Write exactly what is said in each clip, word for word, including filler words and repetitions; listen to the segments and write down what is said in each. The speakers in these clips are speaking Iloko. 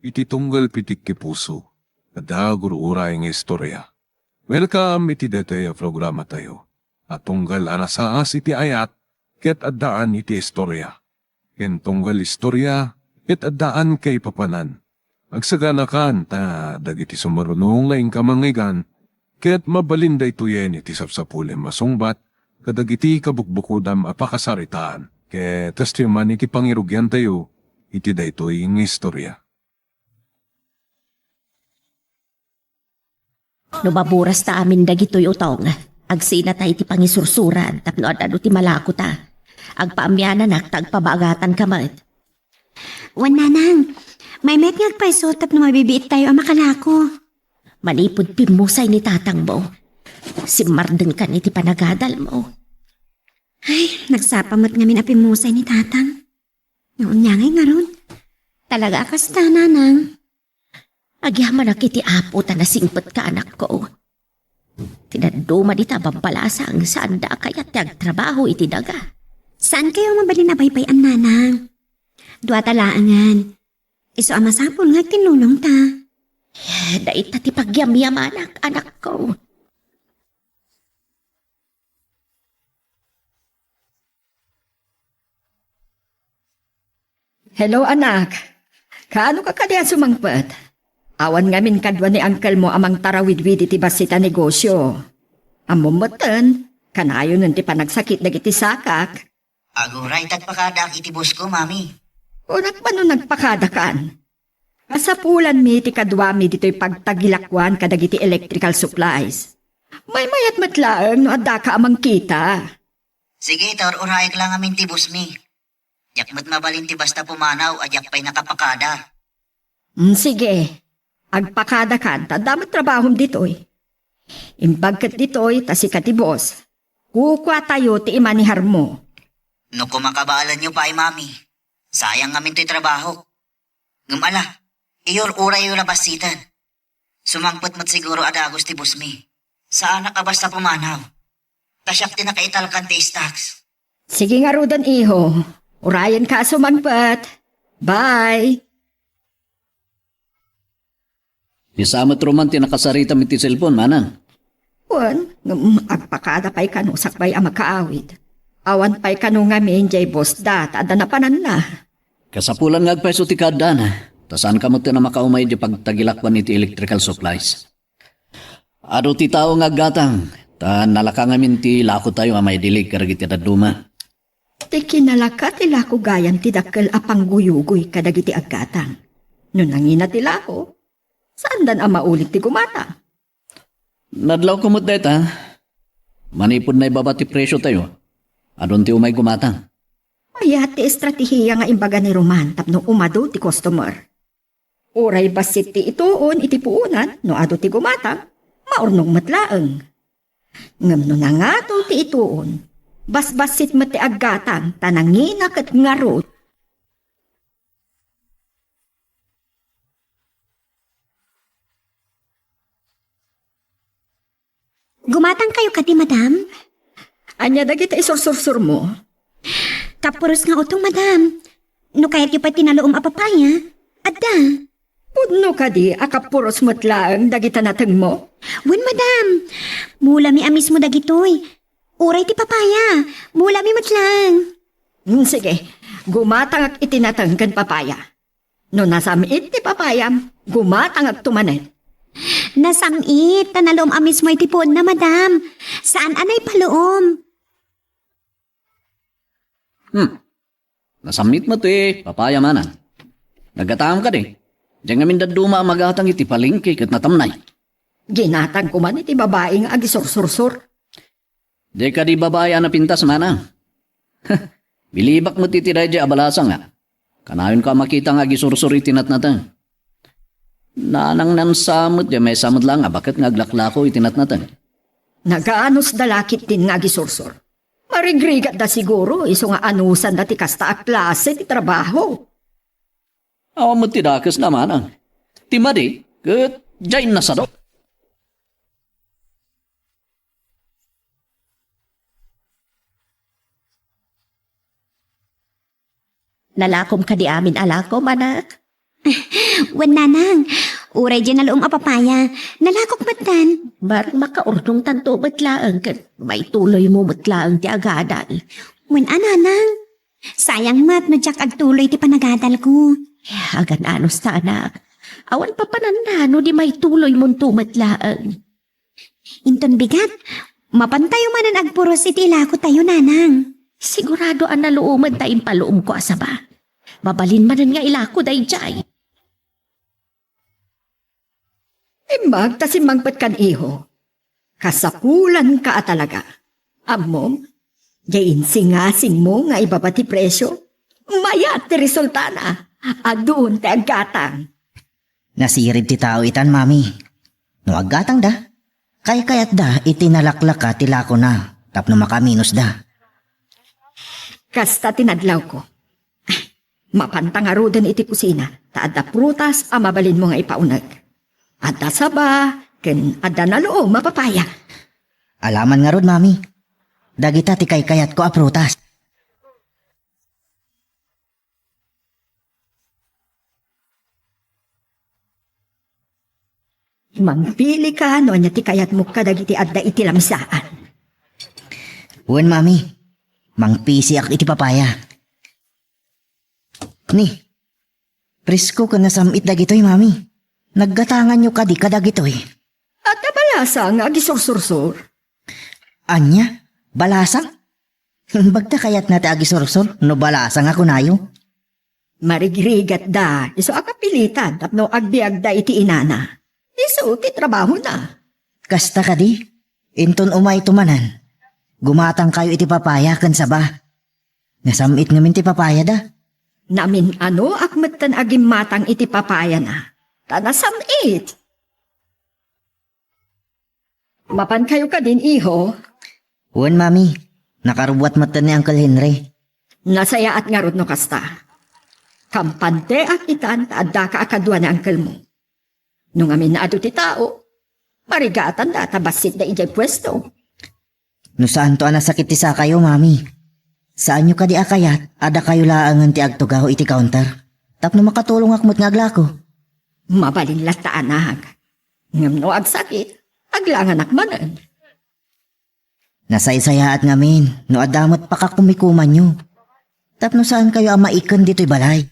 Iti tunggal pitik ti puso, adda gur-uray nga istorya. Welcome iti daytoy a programatayo a tunggal a nasaas iti ayat ket addaan iti istorya. Ken tunggal istorya ket addaan kaipapanan. Agsaganakan ta dagiti sumaruno nga inka mangngeggan ket mabalin daytoyen iti sapsapulem a sungbat kadagiti kabukbukodam a pakasaritaan ket testimony iti pangirugiantayo iti daytoy nga istorya. No maburasta amin dagitoy utong, agsinata iti pangisursuran tapno ad-adu ti malakota. Agpaammiananak ta agpabagatanka met. Wen, nanang, maymayat nga agpayso tapno mabibiit tayo a makalako. Manipud pimmusay ni tatangmo, simmardengkan iti panagadalmo. Ay, nagsapa met ngamin a pimmusay ni tatang. No ania ngay ngarud? Talaga a kasta, nanang. Agyamanak iti Apo ta nasingpetka, anakko. Ti dadduma dita a babbalasang, saanda a kayat ti agtrabaho iti daga. Saankayo a mabalin a baybay-an, nanang? Duata laengen. Isu a masapul nga agtinnulongta. Dayta ti pagyamyamanak, anakko. Hello, anak. Kaano ka kadi a sumangpet? Awan ngamin kadua ni uncle mo a mangtarawidwid iti bassit a negosio. Ammom metten, kanayonen ti panagsakit dagiti sakak. Aguray, ta agpakadaak iti boss ko, Mami. Kunak ba no nagpakadakan? Kasapulanmi ti kaduami ditoy pagtagilakoan kadagiti electrical supplies. Maymayat met laeng no addaka a mangkita. Sige, ta ur-urayek la ngamin ti boss mi. Diak met mabalin ti basta pumanaw a diak pay nakapakada. Mm, sige. Agpakadakan, ta adda met trabahom ditoy. Imbag ket ditoy, ta sika ti boss. Kukuatayo ti imaniharmo. No kumakabaalanyo pay, Mami, sayang ngamin toy trabahok. Ngem ala, iyur-urayyo la bassiten. Sumangpet met siguro a dagus ti boss mi. Saanak a basta pumanaw. Ta siak ti nakaitalkan ti stocks. Sige ngaruden, iho. Urayenka a sumangpet. Bye. Ni sa met ruman ti nakasaritam iti cellphone, manang. Wen, ngem agpakada pay kano sakbay a makaawid. Awan pay kano ngamin jay boss da, ta adda napananna. Kasapulan nga agpayso ti kaaddana, ta saanka met a makaumay di pagtagilakoan iti electrical supplies. Adu ti tao nga aggatang, ta nalaka ngamin ti lakotayo a maidilig kadagiti dadduma. Ti kinalaka ti lako gayam ti dakkel a pangguyugoy kadagiti aggatang. No nangina ti lako, saandan a maulit ti gumatang. Nadlawko met dayta. Manipud naibaba ti presiotayo, adun ti umay gumatang. Mayat ti estratehiya nga imbaga ni Roman tapno umadu ti customer. Uray bassit ti ituon iti puonan, no adu ti gumatang, maurnong met laeng. Ngem no nangato ti ituon, basbassit met ti aggatang ta nangina ket ngarud. Gumatangkayo kadi, madam? Ania dagiti isursursurmo? Kapuros nga utong, madam. No kayatyo pay ti naluom a papaya, adda. Pudno kadi a kapuros met laeng dagita natengmo? Wen, madam. Mulami a mismo dagitoy. Uray ti papaya, mulami met laeng. Hmm, sige, gumatangak iti nateng ken papaya. No nasam-it ti papayam, gumatangakto manen. Nasam-it, ta naluom a mismo iti puonna, madam. Saan a naipaluom. Hmm. Nasam-it met ti papaya, manang. Naggatangam kadi. Diay ngamin dadduma a magatang iti palengke ket natamnay. Ginatangko man iti babai nga agisursursur. Di kadi babai a napintas, manang. Bilibak met iti daydiay a balasang, a. Kanayonka a makita nga agisursur iti natnateng. Nanang, nansa met, diay maysa met laeng a baket nga aglaklako iti natnateng. Nagaanusda la ketdin nga agisursur. Marigrigatda siguro, isu nga anusanda ti kasta a klase ti trabaho. Awan met ti dakesna, manang. Ti madi, ket diay nasadut. Nalakom kadi amin a lakom, anak? Wen, nanang, uray diay naluom a papaya, nalakok metten. Bareng makaurnongtanto met laeng ket maituloymo met laeng ti agadal. Wen a, nanang. Sayang met no diak agtuloy ti panagadalko. Agan-anos ta, anak. Awan papananna no di maituloymonto met laeng. Inton bigat, mapantayo manen agpuros iti ilakotayo, nanang. Sigurado a naluomen ta impaluomko a saba. Mabalin manen nga ilako daydiay. Imbag ta simmangpetkan, iho. Kasapulanka a talaga. Ammom, diay insingasingmo nga ibaba ti presio, mayat ti resultana. Adun ti aggatang. Nasirid ti tao itan, Mami. No aggatangda, kaykayatda iti nalaklaka ti lakona tapno makaminosda. Kasta ti nadlawko. Mapanta ngaruden iti kusina, ta adda prutas a mabalinmo nga ipauneg. Adda saba, ken adda naluom a papaya. Alaman ngarud, Mami. Dagita ti kaykayatko a prutas. Mangpilika no ania ti kayatmo kadagiti adda iti lamisaan. Wen, Mami. Mangpisiak iti papaya. Ni, presko ken nasam-it dagitoy, Mami. Naggatanganyo kadi kadagitoy? Adda balasang nga agisursursor. Ania? Balasang? Bagta kayatna ti agisursor no balasang a kunayo? Marigrigatda, isu a kapilitan tapno agbiagda iti inana. Isu ti trabahona. Kasta kadi, inton umayto manen, gumatangkayo iti papaya ken saba. Nasam-it ngamin ti papayada. Namin-anoak metten a gimmatang iti papayana, ta nasam-it. Mapankayo kadin, iho? Wen, Mami. Nakarubbuat metten ni Uncle Henry. Nasayaat ngarud no kasta. Kampanteak itan ta addaka a kadua ni unclemo. No ngamin adu ti tao, marigatanda ta bassitda idiay puesto. No saanto a nasakit ti sakayo, Mami, saanyo kadi a kayat a dakayo laengen ti agtugaw iti counter tapno makatulongak met nga aglako? Mabalin latta, anak. Ngem no agsakit, aglanganak manen. Nasaysayaat ngamin no adda met pakakumikumanyo tapno saankayo a maiken ditoy balay.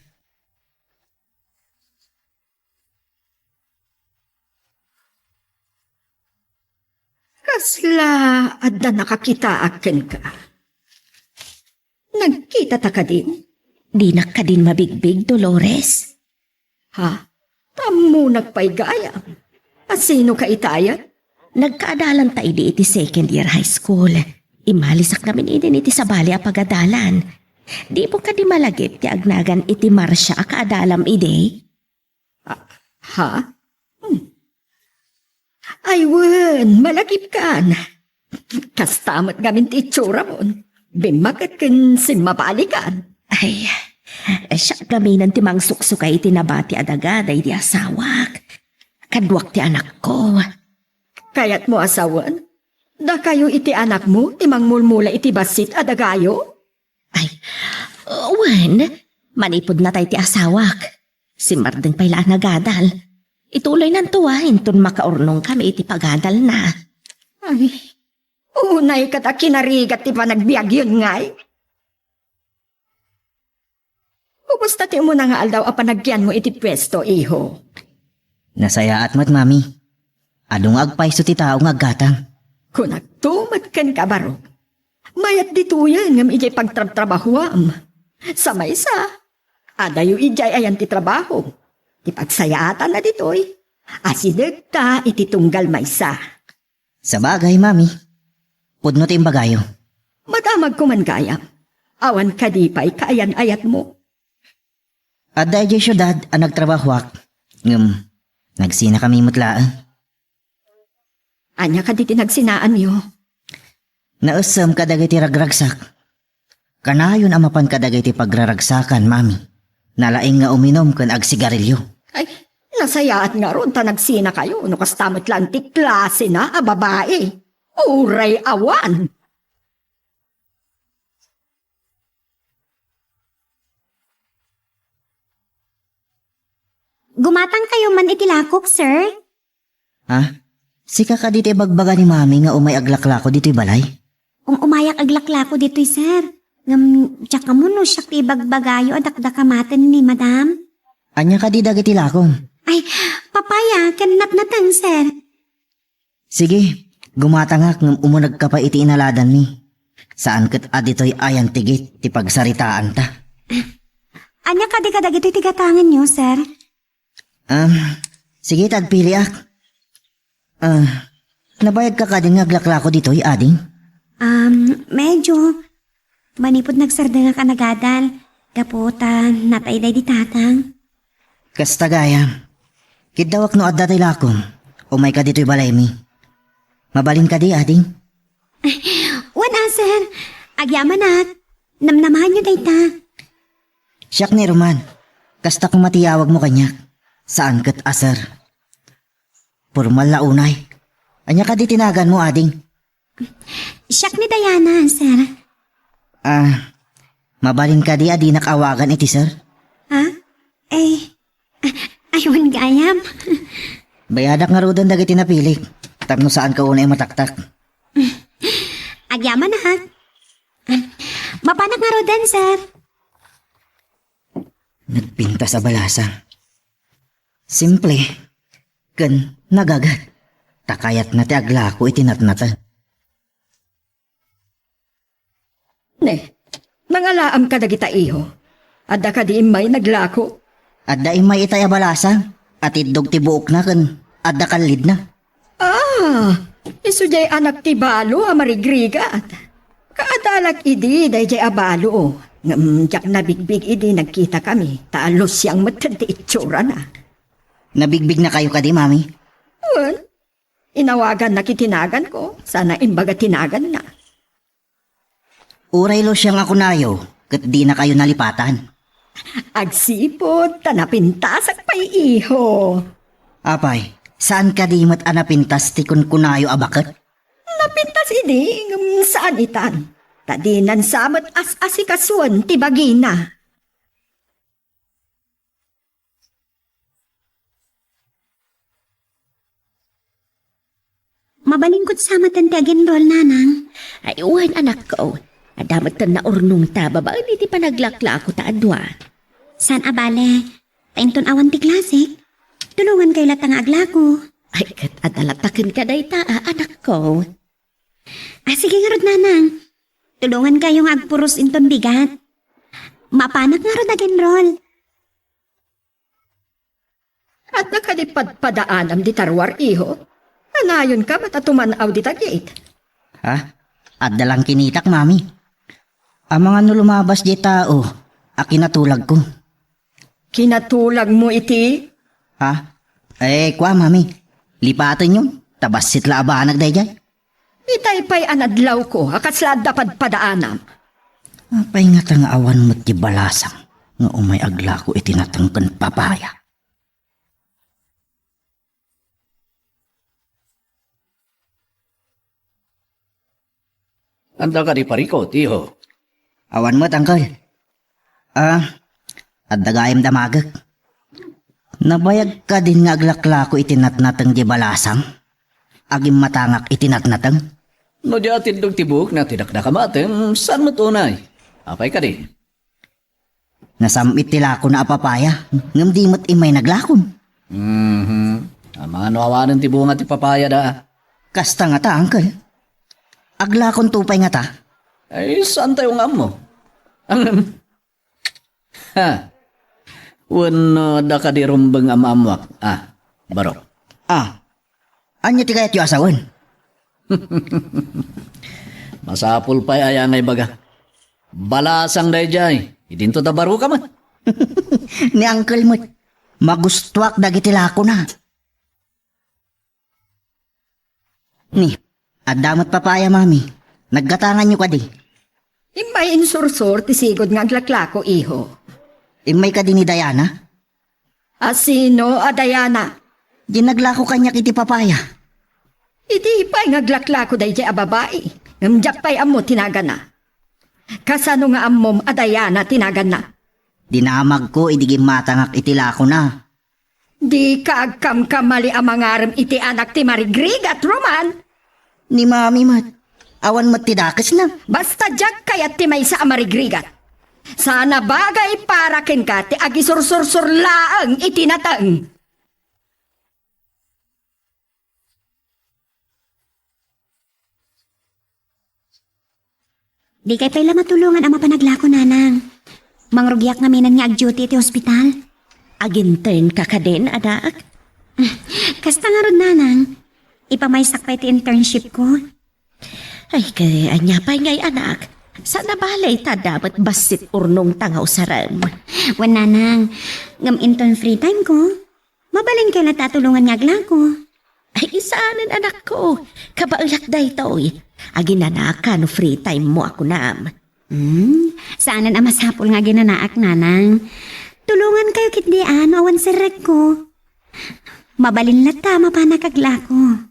Kasla adda nakakitaak kenka? Nagkitata kadin? Dinak kadin mabigbig, Dolores. Ha? Tammunak pay gayam. A, sinoka itayen? Nagkaadalanta idi iti second year high school. Immalisak ngamin idin iti sabali a pagadalan. Dimo kadi malagip ti agnagan iti Marcia a kaadalam idi? Ah, ha? Hmm. Ay, wen, malagipkan. Kasta met ngamin ti itsuramon. Bimmaket ken simmabalikan. Ay, siak ngaminen ti mangsuksukay iti nabati a daga daydi asawak. Kaduak ti anakko. Kayatmo a sawen? Dakayo iti anakmo ti mangmulmula iti bassit a dagayo? Ay, wen, manipud natay ti asawak. Simmardeng pay la a nagadal. Ituloynanto a inton makaurnongkami iti pagadalna. Ay, unay ket a kinarigat ti panagbiagyon ngay. Ubos ta ti umuna nga aldaw a panagkianmo iti puesto, iho. Nasayaat met, Mami. Adu nga agpayso ti tao nga aggatang. Kunakto met kenka, barok. Mayat ditoyen ngem idiay pagtrabtrabahoam. Sa maysa, adayo idiay ayan ti trabaho. Ti pagsayaatanna ditoy, asidegta iti tunggal maysa. Sabagay, Mami. Pudno ti imbagayo. Madamagko man gayam. Awan kadi pay kaayan-ayatmo? Adda idiay siudad a nagtrabahoak, ngem nagsinakami met laeng. Ania kadi ti nagsinaanyo? Naessem kadagiti ragragsak. Kanayon a mapan kadagiti pagraragsakan, Mami. Nalaing nga uminum ken agsigarilio. Ay, nasayaat ngarud ta nagsinakayo no kasta met laeng ti klasena a babai. Uray awan! Gumatangkayo man iti lakok, sir? Ha? Sika kadi ti ibagbaga ni Mami nga umay aglaklako ditoy balay? Um-, umayak aglaklako ditoy, sir. Ngem, diak ammo no siak ti ibagbagayo a dakdakamaten ni Madam. Ania kadi dagiti lakom? Ay, papaya ken natnateng, sir. Sige, gumatangak ngem umunegka pay iti inaladanmi. Saan ket a ditoy ayantigit ti pagsaritaanta. Ania kadi kadagitoy ti gatangenyo, sir? Ah, sige, ta agpiliak. Ah, nabayagka kadi nga aglaklako ditoy, ading? Um, medyo. Manipud nagsardengak a nagadal, gapu ta natay daydi tatang. Kasta gayam. Kiddawak no adda ti lakom, umayka ditoy balaymi. Mabalin kadi, ading? Wen a, sir. Agyamanak. Namnamaanyo dayta. Siak ni Roman. Kasta koma ti yawagmo kaniak. Saan ket a sir. Pormal la unay. Ania kadi ti naganmo, ading? Siak ni Diana, sir. Ah, mabalin kadi a dinak awagan iti sir? Ha? Ay, ah, ay, wen gayam. Bayadak ngaruden dagiti napilik, tapno saanka unay a mataktak. Agyamanak. Mapanak ngaruden, sir. Nagpintas a balasang. Simple, ken nagagat. Ta kayatna ti aglako iti natnateng. Ne, nangalaam kadagita, iho? Adda kadi immay naglako? Adda immay itay a balasang, a tiddog ti buokna ken adda kallidna. Ah, isu jay anak ti balo a marigrigat. Kaadalak idi dayjay a balo, ngem diak nabigbig idi nagkitakami, ta alusiang met ti itsurana. Nabigbignakayo kadi, Mami? Wen, inawagannak iti naganko, sana imbaga ti naganna. Uray lusiang a kunayo, ket dinakayo nalipatan. Agsipud ta napintasak pay, iho. Apay, saan kadi met a napintas ti kunkunayo a baket? Napintas idi, ngem saan itan. Ta dinan sa met as-asikasuen ti bagina. Mabalin kotsa metten ti aginrol, nanang? Ay, wen, anakko. Adda metten naurnongta babaen iti panaglaklako ta a dua. Saan a bale, ta inton awan ti klasek, tulongankayo latta nga aglako. Ay, ket adda latta kenka dayta, a, anakko. Ah, sige ngarud, nanang. Tulongankayo nga agpuros inton bigat. Mapanak ngarud aginrol. Adda kadi padpadaanam dita ruar, iho? Nanayonka met a tuman-aw dita gate. Ha? Adda lang kinitak, Mami. Amangan no lumabas diay tao a kinatulagko. Kinatulagmo iti? Ha? Eh, kua, Mami. Lipatenyon. Ta bassit la a banag daydiay. Itay pay a nadlawko a kasla adda padpadaanam. Apay ngata nga awan met ti balasang nga umay aglako iti nateng ken papaya? Adda kadi parikut, iho? Awan met, Uncle. Ah, adda gayam damagek. Nabayag kadin nga aglaklako iti natnateng di balasang? Agimmatangak iti natnateng? No di atiddog ti buokna ti dakdakamatem, saan met unay? Apay kadi? Nasam-it ti lakona a papaya, ngem di met immay naglakon. Mhm. Amangan no awanen ti bunga ti papaya da. Kasta ngata, Uncle. Aglakonto pay ngata? Ay, saantayo nga ammo? Ang Ha. Wenno adda kadi rumbeng a maammoak? Ah, barok. Ah, ania ti kayatyo a sawen? Masapul pay aya nga ibaga. Balasang daydiay. Idinto ta baroka met. Ni Uncle met. Magustuak dagiti lakona. Ni, adda met papaya, Mami. Naggatanganyo kadi? Immay insursor ti sigud nga aglaklako, iho. Immay kadi ni Diana? A sino a Diana? Di naglako kaniak iti papaya. Idi pay nga aglaklako daydiay a babai, ngem diak pay ammo ti naganna. Kasano nga ammom a Diana ti naganna? Dinamagko idi gimmatangak iti lakona. Dika agkamkamali a mangarem iti anak ti marigrigat, Roman. Ni Mami met, awan met ti dakesna. Basta diak kayat ti maysa a marigrigat. Saan a bagay para kenka ti agisursursor laeng iti nateng. Dikay pay la matulongan a mapan aglako, Nanang. Mangrugiak ngamin nga ag-duty iti hospital. Ag-intern ka kadin, anak? Kasta ngarud, Nanang. Ipamaysak pay ti internship ko. Ay, ket ania pay ngay, anak? Saan a bale ta adda met bassit urnongta nga usarem. Wen, Nanang, ngem inton free time ko, mabalinkayo latta a tulongan nga aglako. Ay, saanen, anakko. Kabaelak daytoy. Aginanaak no free time mo a kunam. Hmm, saanen a masapul nga aginanaak, Nanang. Tulongankayo ketdi a no awan serrekko. Mabalin latta a mapanak aglako.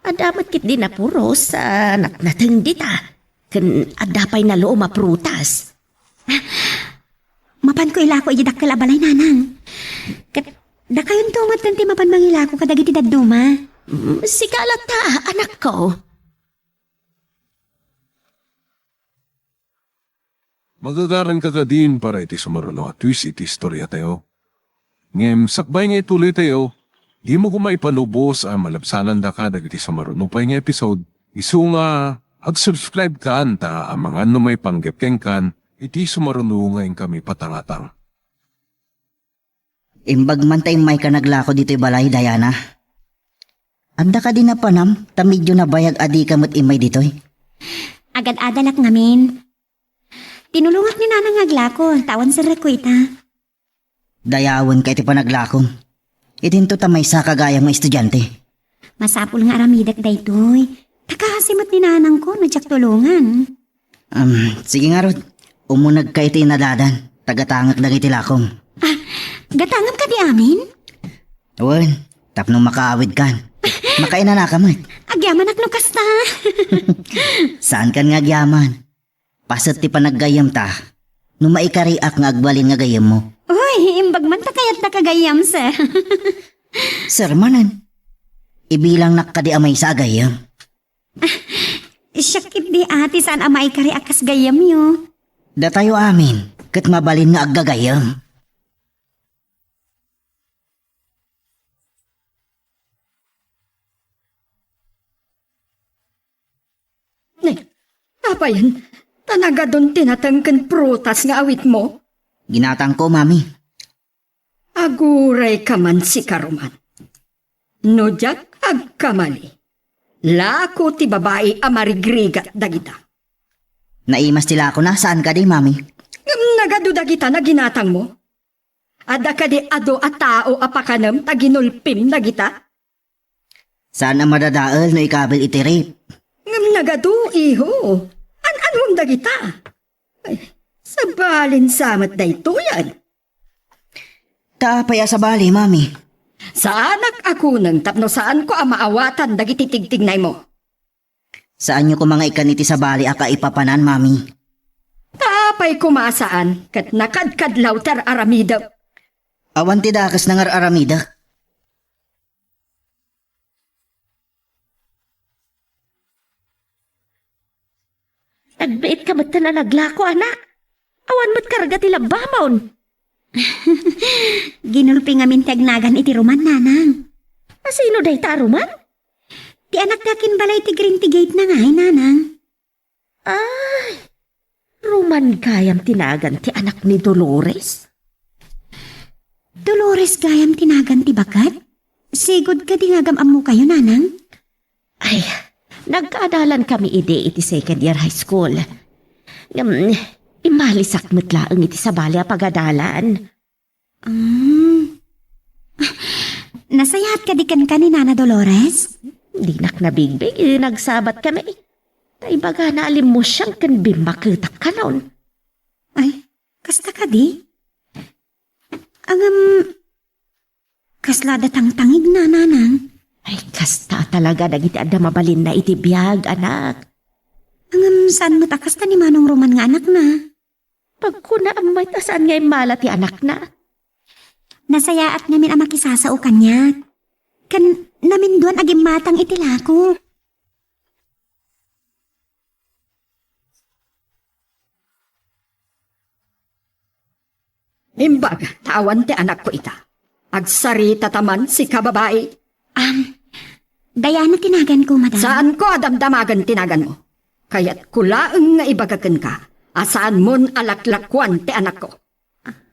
Adda met ketdi napuros a natnateng dita. Ken adda pay naluom a prutas. Mapanko ilako idiay dakkel a balay, Nanang. Ket dakayonto met ti mapan mangilako kadagiti dadduma. Mm, sika latta, anakko. Magagaranka kadin para iti sumaruno a twist iti istoriatayo. Ngem sakbay nga ituloytayo, dimo koma ipalubos a malabsanandaka dagiti sumaruno pay nga episode, isu nga ag-subscribe kan ta amangan no maipanggep kenkan iti sumaruno nga inkami patangatang. Imbag man ta immayka naglako ditoy balay, Diana. Adda kadi napanam ta medio nabayag a dika met immay ditoy? Agad-adalak ngamin. Tinulongak ni Nanang nga aglako, ta awan serrekko ita. Dayawenka iti panaglakom. Idinto ta maysaka gayam nga estudiante. Masapul nga aramidek daytoy. Ta kaasi met ni Nanangko no diak tulongan. Um, sige ngarud. Umunegka iti inadadan. Ta gatangek dagiti lakom. Ah, gatangem kadi amin? Wen, tapno makaawidkan. Makainanaka met. Agyamanak no kasta. Saankan nga agyaman. Paset ti panaggayyemta no maikariak nga agbalin nga gayyemmo. Uy, imbag man ta kayatdaka gayyem, sir. Sir manen. Ibilangnak kadi a maysa a gayyem. Siak ketdi a ti saan a maikari a kas gayyemyo. Datayo amin ket mabalin nga aggagayyem. Ne, apayen, ta nagadun ti nateng ken prutas nga awitmo? Ginatangko, Mami. Agurayka man sika, Roman. No diak agkamali, lako ti babai a marigrigat dagita. Naimas ti lakona, saan kadi, Mami? Ngem nagadu dagita nga ginatangmo? Adda kadi adu a tao a pakanem ta ginulpim dagita? Saan a madadael no ikabil iti ref. Ngem nagadu, iho. An-anuem dagita? Ay, sabalin sa met daytoyen. Ta apay a sabali, Mami? Saanak a kuneng tapno saanko a maawatan dagiti tigtignaymo. Saanyo koma nga ikkan iti sabali a kaipapanan, Mami. Ta apay koma a saan ket nakadkadlaw ti ar-aramidek? Awan ti dakes nga ar-aramidek. Nagbiitka metten a naglako, anak. Awan met karga ti labbamon. Ginulpi ngamin ti agnagan iti Roman, Nanang. A sino dayta a Roman? Ti anakda ken balay ti Green ti Gate na ngay, Nanang. Ay, Roman gayam ti nagan ti anak ni Dolores? Dolores gayam ti nagan ti baket? Sigud kadi nga agam-ammokayo, Nanang? Ay, nagkaadalankami idi iti second year high school. Ngem, immalisak met laeng iti sabali a pagadalan. Ah. Nasayaat kadi kenka ni Nana Dolores? Dinak nabigbig, eh, nagsabatkami. Ta ibagana a limmusiang ken bimmaketak kanon. Ay, kasta kadi? Ngem, kasla adda tangtangigna, Nanang? Ay, kasta talaga dagiti adda mabalinna iti biag, anak. Ngem, saan met a kasta ni Manong Roman nga anakna? Pagkunaam met a saan nga immala ti anakna. Nasayaat ngamin a makisasao kaniak. Ken naminduan a gimmatang iti lako. Imbag ta awan ti anakko ita. Agsarita ta man, sika babai. Am, Diana ti naganko, madam. Saanko a damdamagen ti naganmo. Kayatko laeng nga ibaga kenka a saanmon a laklakuan ti anakko.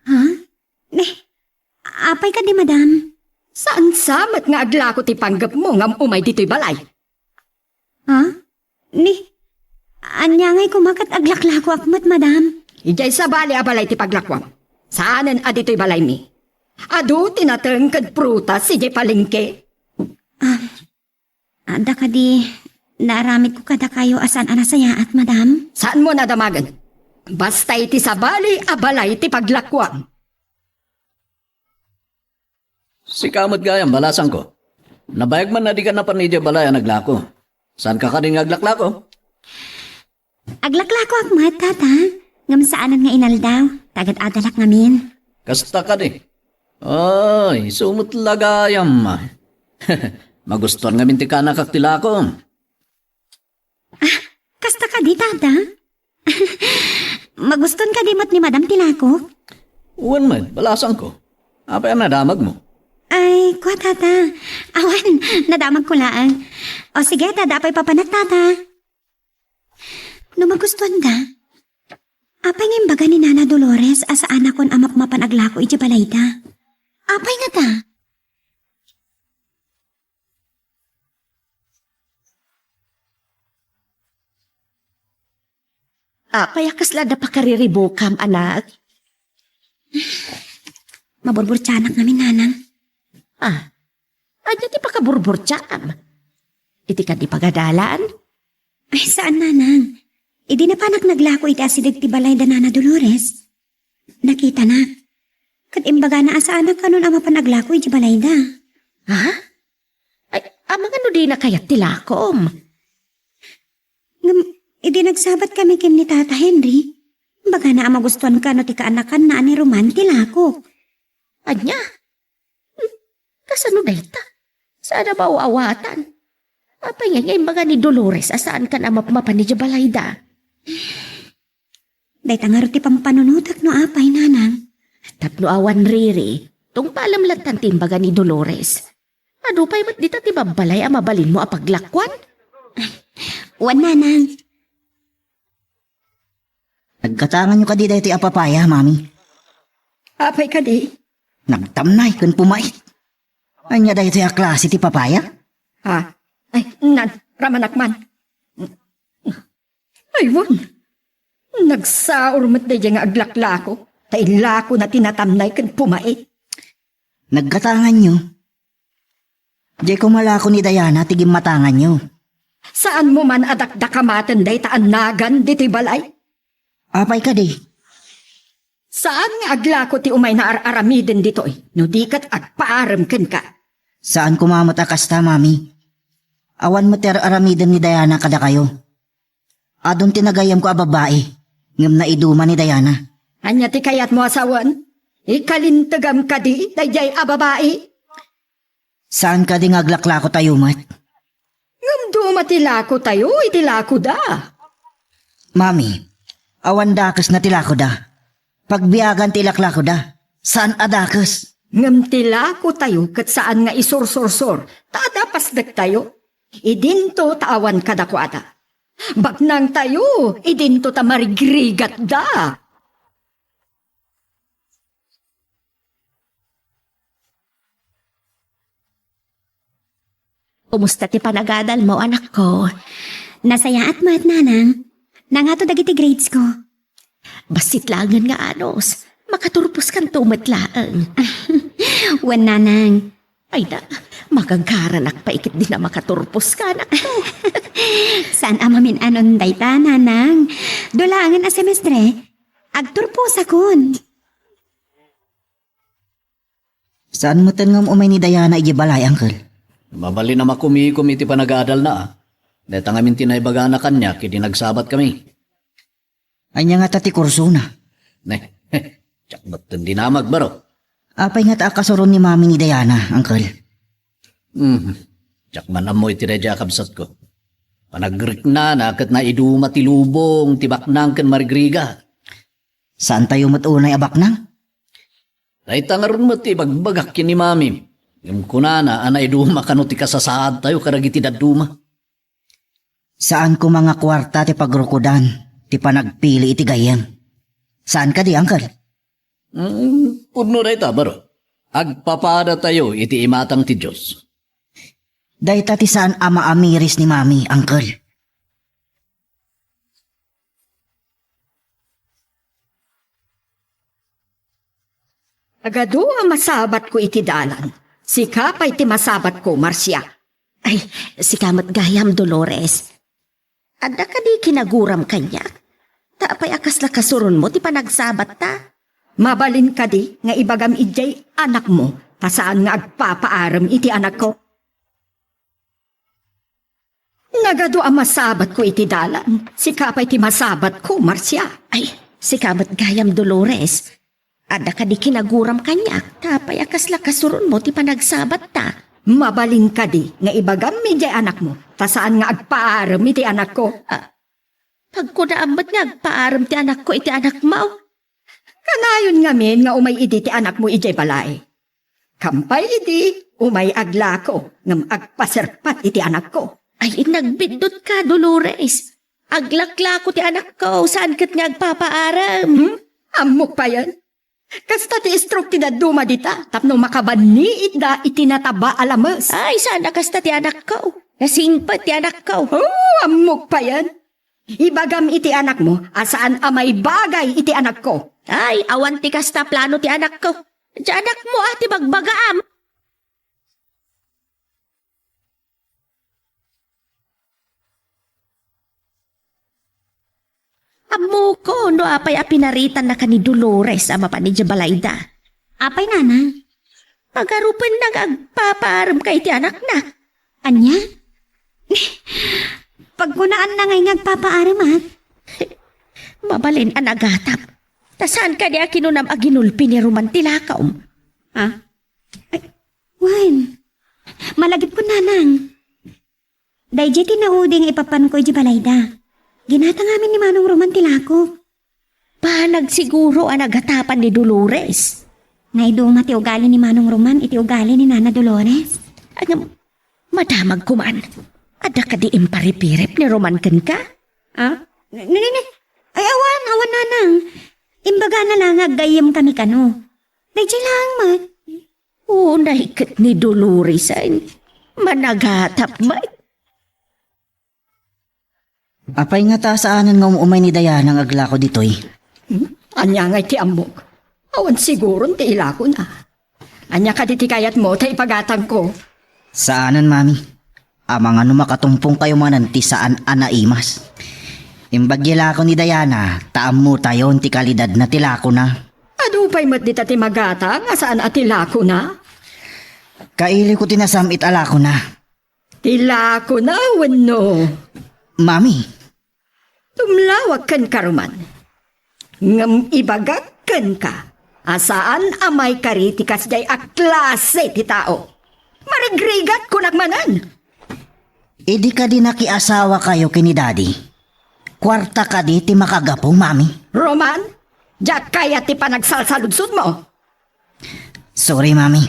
Ha? Ni, apay kadi, madam? Saan sa met nga aglako ti panggepmo ngam umay ditoy balay? Ha? Ni, ania ngay koma ket aglaklakoak met, madam? Idiay sabali a balay ti paglakuam. Saanen a ditoy balaymi. Adu ti nateng ken prutas idiay palengke. Ah, adda kadi naaramidko kadakayo a saan a nasayaat, madam? Saanmon a damagen. Basta iti sabali a balay ti paglakuam. Sika met gayam, balasangko. Nabayag man a dika napan idiay balay a naglako. Saanka kadi nga aglaklako? Aglaklakoak met, tata. Ngem saanen nga inaldaw, ta agad-adalak ngamin. Kasta kadi. Ay, isu met la gayam. Magustuan ngamin ti kaanakak ti lako. Ah, kasta kadi, tata? Magustuan kadi met ni madam ti lakok? Wen met, balasangko. Apay a nadamagmo? Ay, kua, tata. Awan, nadamagko laeng. O sige, ta adda pay papanak, tata. No magustuanda, apay nga imbaga ni Nana Dolores a saanakon a mapmapan aglako idiay balayda? Apay ngata? Apay a kasla adda pakariribukam, anak? Maburburtianak ngamin, nanang. Ah, ania ti pakaburburtiam? Iti kadi pagadalan? Ay, saan, nanang. Idi napanak naglako iti asideg ti balay da Nana Dolores, nakitanak. Ket imbagana a saanak kanon a mapan aglako iti balayda. Ha? Ay, amangan no dina kayat ti lakom. Ngem, idi nagsabat kami ken ni Tata Henry, imbagana a magustuan kano ti kaanakanna a ni Roman ti lakok. Ania? Hmm, kasano dayta? Saan a maaw-awatan? Apay ngay nga imbaga ni Dolores a saan kan a mapmapan idiay balayda? Dayta ngarud ti pampanunotak no apay, nanang. Tapno awan riri, tungpalem latta ti imbaga ni Dolores. Adu pay met dita ti babbalay a mabalinmo a paglakuan? Wen, nanang. Nagkatanganyo kadi daytoy a papaya, mami? Apay kadi? Nagtamnay ken pumait. Ania daytoy a klase ti papaya? Ha? Ay, nan, ramanak man. Ay, wen. Nagsaur met daydiay nga aglaklako, ta ilakona ti natamnay ken pumait. Nagkatanganyo. Diay koma lako ni Diana ti gimmatanganyo. Saanmo man a dakdakamaten dayta a nagan ditoy balay? Apay kadi? Saan nga aglako ti umayna ar-aramiden ditoy, no di ket agpaarem kenka? Saan koma met a kasta, mami. Awan met ti ar-aramiden ni Diana kadakayo. Adun ti nagayyemko a babbai, ngem naiduma ni Diana. Ania ti kayatmo a sawen? Ikalintegam kadi daydiay a babai? Saan kadi nga aglaklakotayo met? Ngem duma ti lakotayo iti lakoda. Mami, awan dakesna ti lakoda. Pagbiagan ti ilaklakoda. Saan a dakes. Ngem ti lakotayo ket saan nga isursursor, ta adda pasdektayo. Idinto ta awan kadakuada. Bagnangtayo, idinto ta marigrigatda. Kumusta ti panagadalmo, anakko? Nasayaat met, nanang. Nangato dagiti grades ko. Bassit laengen nga anus. Makaturposkanto met laeng. Wen, nanang. Ay na, magagaranak pay ket di na makaturpos, anakko. Saan a mamin-anon dayta, nanang. Dua laengen a semestre. Agturposakon. Saan metten nga um-umay ni Diana idiay balay, Uncle? Mabalin a makumikom iti panagadalna, a. Dayta ngamin ti naibagana kaniak idi nagsabat kami. Ania ngata ti kursona? Ne, diak metten dinamag, baro. Apay ngata a kasuron ni Mami ni Diana, Uncle? Hmm. Diak man ammo iti daydiay a kabsatko. Panagriknana ket naiduma ti lubong ti baknang ken marigrigat. Saantayo met unay a baknang? Dayta ngarud met ti ibagbagak ken ni Mami. Ngem kunana a naiduma kano ti kasasaadtayo kadagiti dadduma. Saan koma nga kuarta ti pagrukodan ti panagpili iti gayyem. Saan kadi, Uncle? Mm, pudno dayta, baro. Agpapadatayo iti imatang ti Dios. Dayta ti saan a maamiris ni Mami, Uncle. Nagadu a masabatko iti dalan. Sika pay ti masabatko, Marcia. Ay, sika met gayam, Dolores. Adda kadi kinaguram kaniak? Ta apay a kasla kasuronmo ti panagsabatta? Mabalin kadi nga ibagam idiay anakmo ta saan nga agpapaarem iti anakko? Nagadu a masabatko iti dalan. Sika pay ti masabatko, Marcia. Ay, sika met gayam, Dolores. Adda kadi kinaguram kaniak, ta apay a kasla kasuronmo ti panagsabatta? Mabalin kadi nga ibagam idiay anakmo, ta saan nga agpaarem iti anakko? Ah, pagkunaam met nga agpaarem ti anakko iti anakmo? Kanayon ngamin nga umay idi ti anakmo idiay balay. Kampay idi, umay aglako, ngem agpaserpat iti anakko. Ay, nagbiddut ka, Dolores. Aglaklako ti anakko, saan ket nga agpapaarem. Hmm? Ammok payen. Kasta ti stroke ti dadduma dita, tapno makabanniitda iti nataba a lames. Ay, saan a kasta ti anakko. Nasingpet ti anakko. Oh, ammok payen. Ibagam iti anakmo a saan a maibagay iti anakko. Ay, awan ti kasta plano ti anakko. Ti anakmo a ti bagbagaam. Ammoko no apay a pinaritanna ka ni Dolores a mapan idiay balayda. Apay, Nana? Pagarupenna nga agpapaarem ka iti anakna. Ania? Pagkunaanna ngay nga agpapaaremak? Mabalin a nagatap. Ta saan kadi a kinunam a ginulpi ni Roman ti lakom? Ha? Ay, wen. Malagipkon, Nanang. Daydiay ti naudi nga ipapanko idiay balayda. Ginatang amin ni Manong Roman ti lako. Banag siguro a nagatapan ni Dolores. Naiduma ti ugali ni Manong Roman iti ugali ni Nana Dolores. Ngem, madamag koma. Adda kadi imparipirip ni Roman kenka? Ah? Ni, ni, ni. Ay, awan, awan, Nanang. Imbagana la nga aggayyem kami kano. Daydiay laeng met. Unay ket ni Dolores ay managatap met. Apay ngata saanen nga um-umay ni Diana nga aglako ditoy? Hmm? Ania ngay ti ammok? Awan siguron ti ilakona. Ania kadi ti kayatmo ta ipagatangko? Saanen, Mami. Amangan no makatumpongkayo manen ti saan a naimas. Imbag ti lako ni Diana, ta ammotayon ti kalidadna ti lakona. Adu pay met dita ti magatang a saan a ti lakona? Kailiwko ti nasam-it a lakona. Ti lakona wenno? Mami. Tumlawak kenka, Roman. Ngem ibagak kenka a saan a maikari ti kasdiay a klase ti tao. Marigrigat kunak manen. Idi kadi nakiasawakayo ken ni Daddy, kuarta kadi ti makagapu, Mami? Roman, diak kayat ti panagsalsaludsodmo. Sorry, Mami.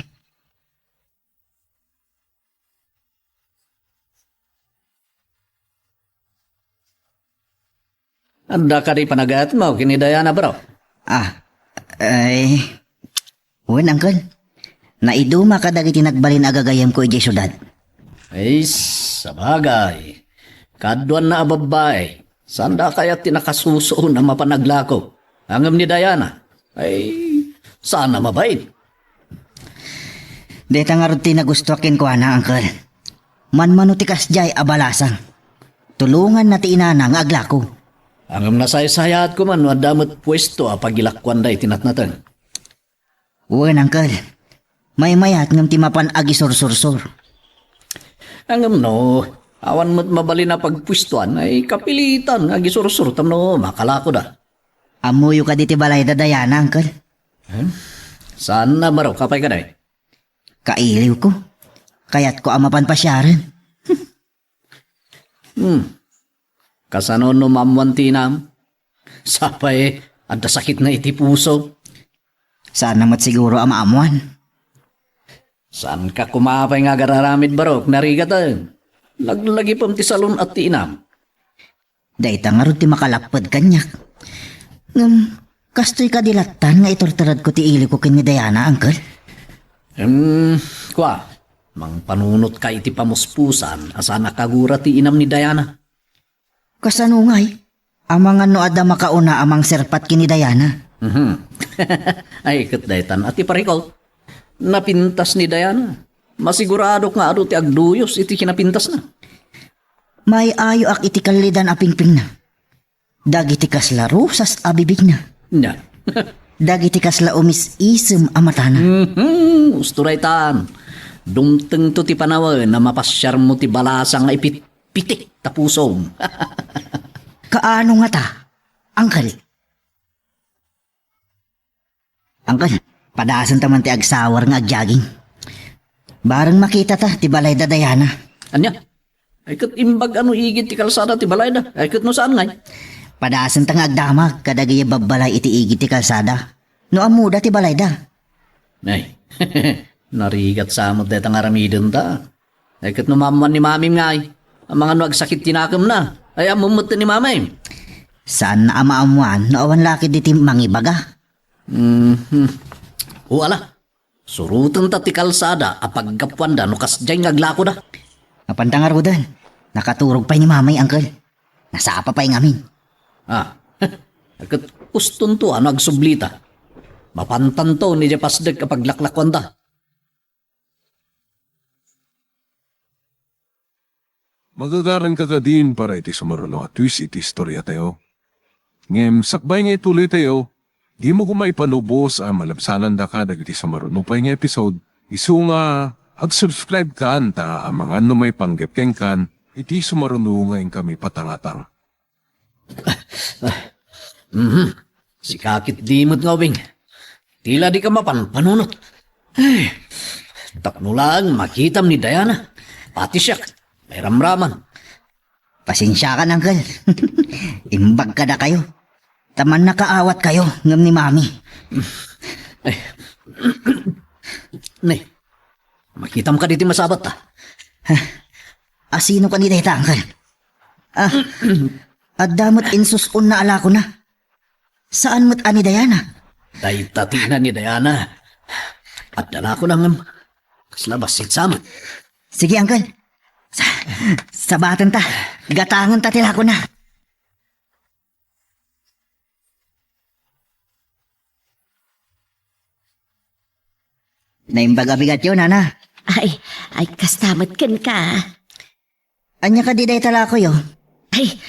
Adda kadi panagayatmo ken ni Diana, bro? Ah, ay, wen, Uncle. Naiduma kadagiti nagbalin a gagayyemko idiay siudad. Ay, sabagay. Kaduanna a babbai. Saanda kayat ti nakasusuon a mapan aglako? Ngem ni Diana, ay, saan a mabain. Dayta ngarud ti nagustuak kenkuana, Uncle. Manmano ti kasdiay a balasang. Tulonganna ti inana nga aglako. Ngem nasaysayaatko man no adda met puesto a pagilakuanda iti natnateng. Wen, Uncle. Maymayat ngem ti mapan agisursursor. Ngem no awan met mabalin a pagpuestoan, ay kapilitan nga agisursor tapno makalakoda. Ammoyo kadi ti balayda, Diana, Uncle? Hmm? Saan a barok, apay kadi? Kailiwko. Kayatko a mapan pasiaren. Hmm. Kasano no maammoan ti inam? Sapay, adda sakitna iti puso. Saan na met siguro a maammoan. Saanka koma pay nga agararamid, barok, narigaten. Laglagipem ti salun-at ti inam. Dayta ngarud ti makalapped kaniak. Ngem, kastoy kadi lattan nga iturturedko ti iliwko ken ni Diana, Uncle? Em, kua, mangpanunotka iti pamuspusan a saan a kagura ti inam ni Diana. Kasano ngay? Amangan no adda makauna a mangserpat ken ni Diana. Mhm. Ay, ket daytan a ti parikot. Napintas ni Diana. Masiguradok nga adu ti agduyos iti kinapintasna. Maay-ayoak iti kallidan a pingpingna. Dagiti kasla rosas a bibigna. Nya. Dagiti kasla umis-isem a matana. Mhm, usto daytan. Dumtengto ti panawen a mapasiarmo ti balasa nga ipitpitik ta pusom. Kaano ngata, Uncle? Uncle, padasenta man ti agsawar nga agjaging. Bareng makitata ti balay da Diana. Ania? Ay, ket imbag a no igid ti kalsada ti balayda. Ay, ket no saan ngay? Padasenta nga agdamag kadagiti babbalay iti igid ti kalsada. No ammoda ti balayda. Ay, narigat sa met dayta nga aramidenta. Ay, ket no maammoan ni mamim ngay, amangan no agsakit ti nakemna. Ay, ammom met ni mamim. Saanna a maammoan no awan la ketdi ti mangibaga. Mhm. O, ala. Surotenta ti kalsada a paggapuanda no kasdiay nga aglakoda. Mapanta ngaruden. Nakaturog pay ni Mamay, Uncle. Nasapa pay ngamin. Ah, ket ustonto a no agsublita. Mapantanto ni diay pasdek a paglaklakuanda. Magagaranka kadin para iti sumaruno a twist iti istoriatayo. Ngem sakbay nga ituloytayo, dimo koma ipalubos a malabsanandaka dagiti sumaruno pay nga episode, isu nga agsubscribe kan ta amangan no maipanggep kenkan iti sumaruno nga inkami patangatang. Mhm. Sika ketdi met nga ubing. Tila dika mapan panunot. Ay, tapno laeng makitam ni Diana. Pati siak, mairamraman. Pasensiakan, Uncle. Imbag kadakayo. Ta mannakaawatkayo ngem ni Mami. Ay. Ne, makitam kadi ti masabat, a? Asino kadi dayta, Uncle? Ah, adda met insus-onna a lakona. Saan met a ni Diana? Dayta ti ina ni Diana. Adda lakona ngem kasla bassit sa met. Sige, Uncle. Sa-, sabatenta. Gatangenta ti lakona. Naimbag a bigatyo, Nana. Ay, ay, kasta met kenka. Ania kadi dayta lakoyo? Ay,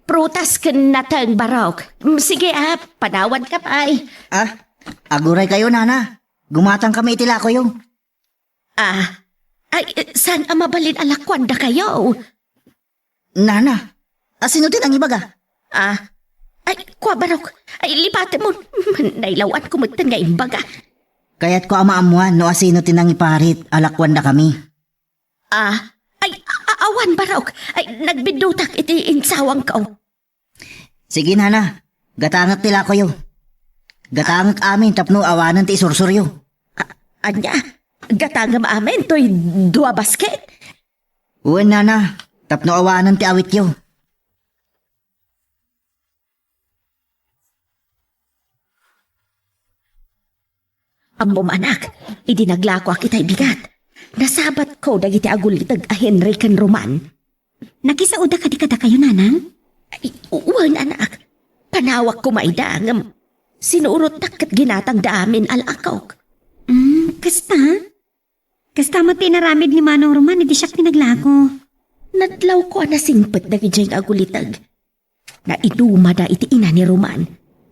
prutas ken nateng, barok. Mm, sige, a, panawanka pay. A, aguraykayo, Nana. Gumatangkami iti lakoyo. A, ay, saan a mabalin a lakuandakayo? Nana, asino ti nangibaga? A, ay, kua, barok. Ay, lipatemon. Nailawanko metten nga imbaga. Kayatko a maammoan no asino ti nangiparit a lakuandakami. A, ay, a-, awan, barok. Ay, nagbiddutak iti insawangko. Sige, Nana. Gatangek ti lakoyo. Gatangek amin tapno awanen ti isursuryo. A-, ania? Gatangem amin toy dua basket? Wen, Nana. Tapno awanen ti awityo. Ammom, anak, idi naglakoak itay bigat, nasabatko dagiti aguliteg a Henry ken Roman. Nakisaoda kadi kadakayo, Nanang? Ay, wen, anak. Panawak koma ida, ngem sinurotnak ket ginatangda amin a lakok. Mm, kasta? Kasta met ti inaramid ni Manong Roman idi siak ti naglako. Nadlawko a nasingpet dagidiay nga aguliteg. Naidumada iti ina ni Roman.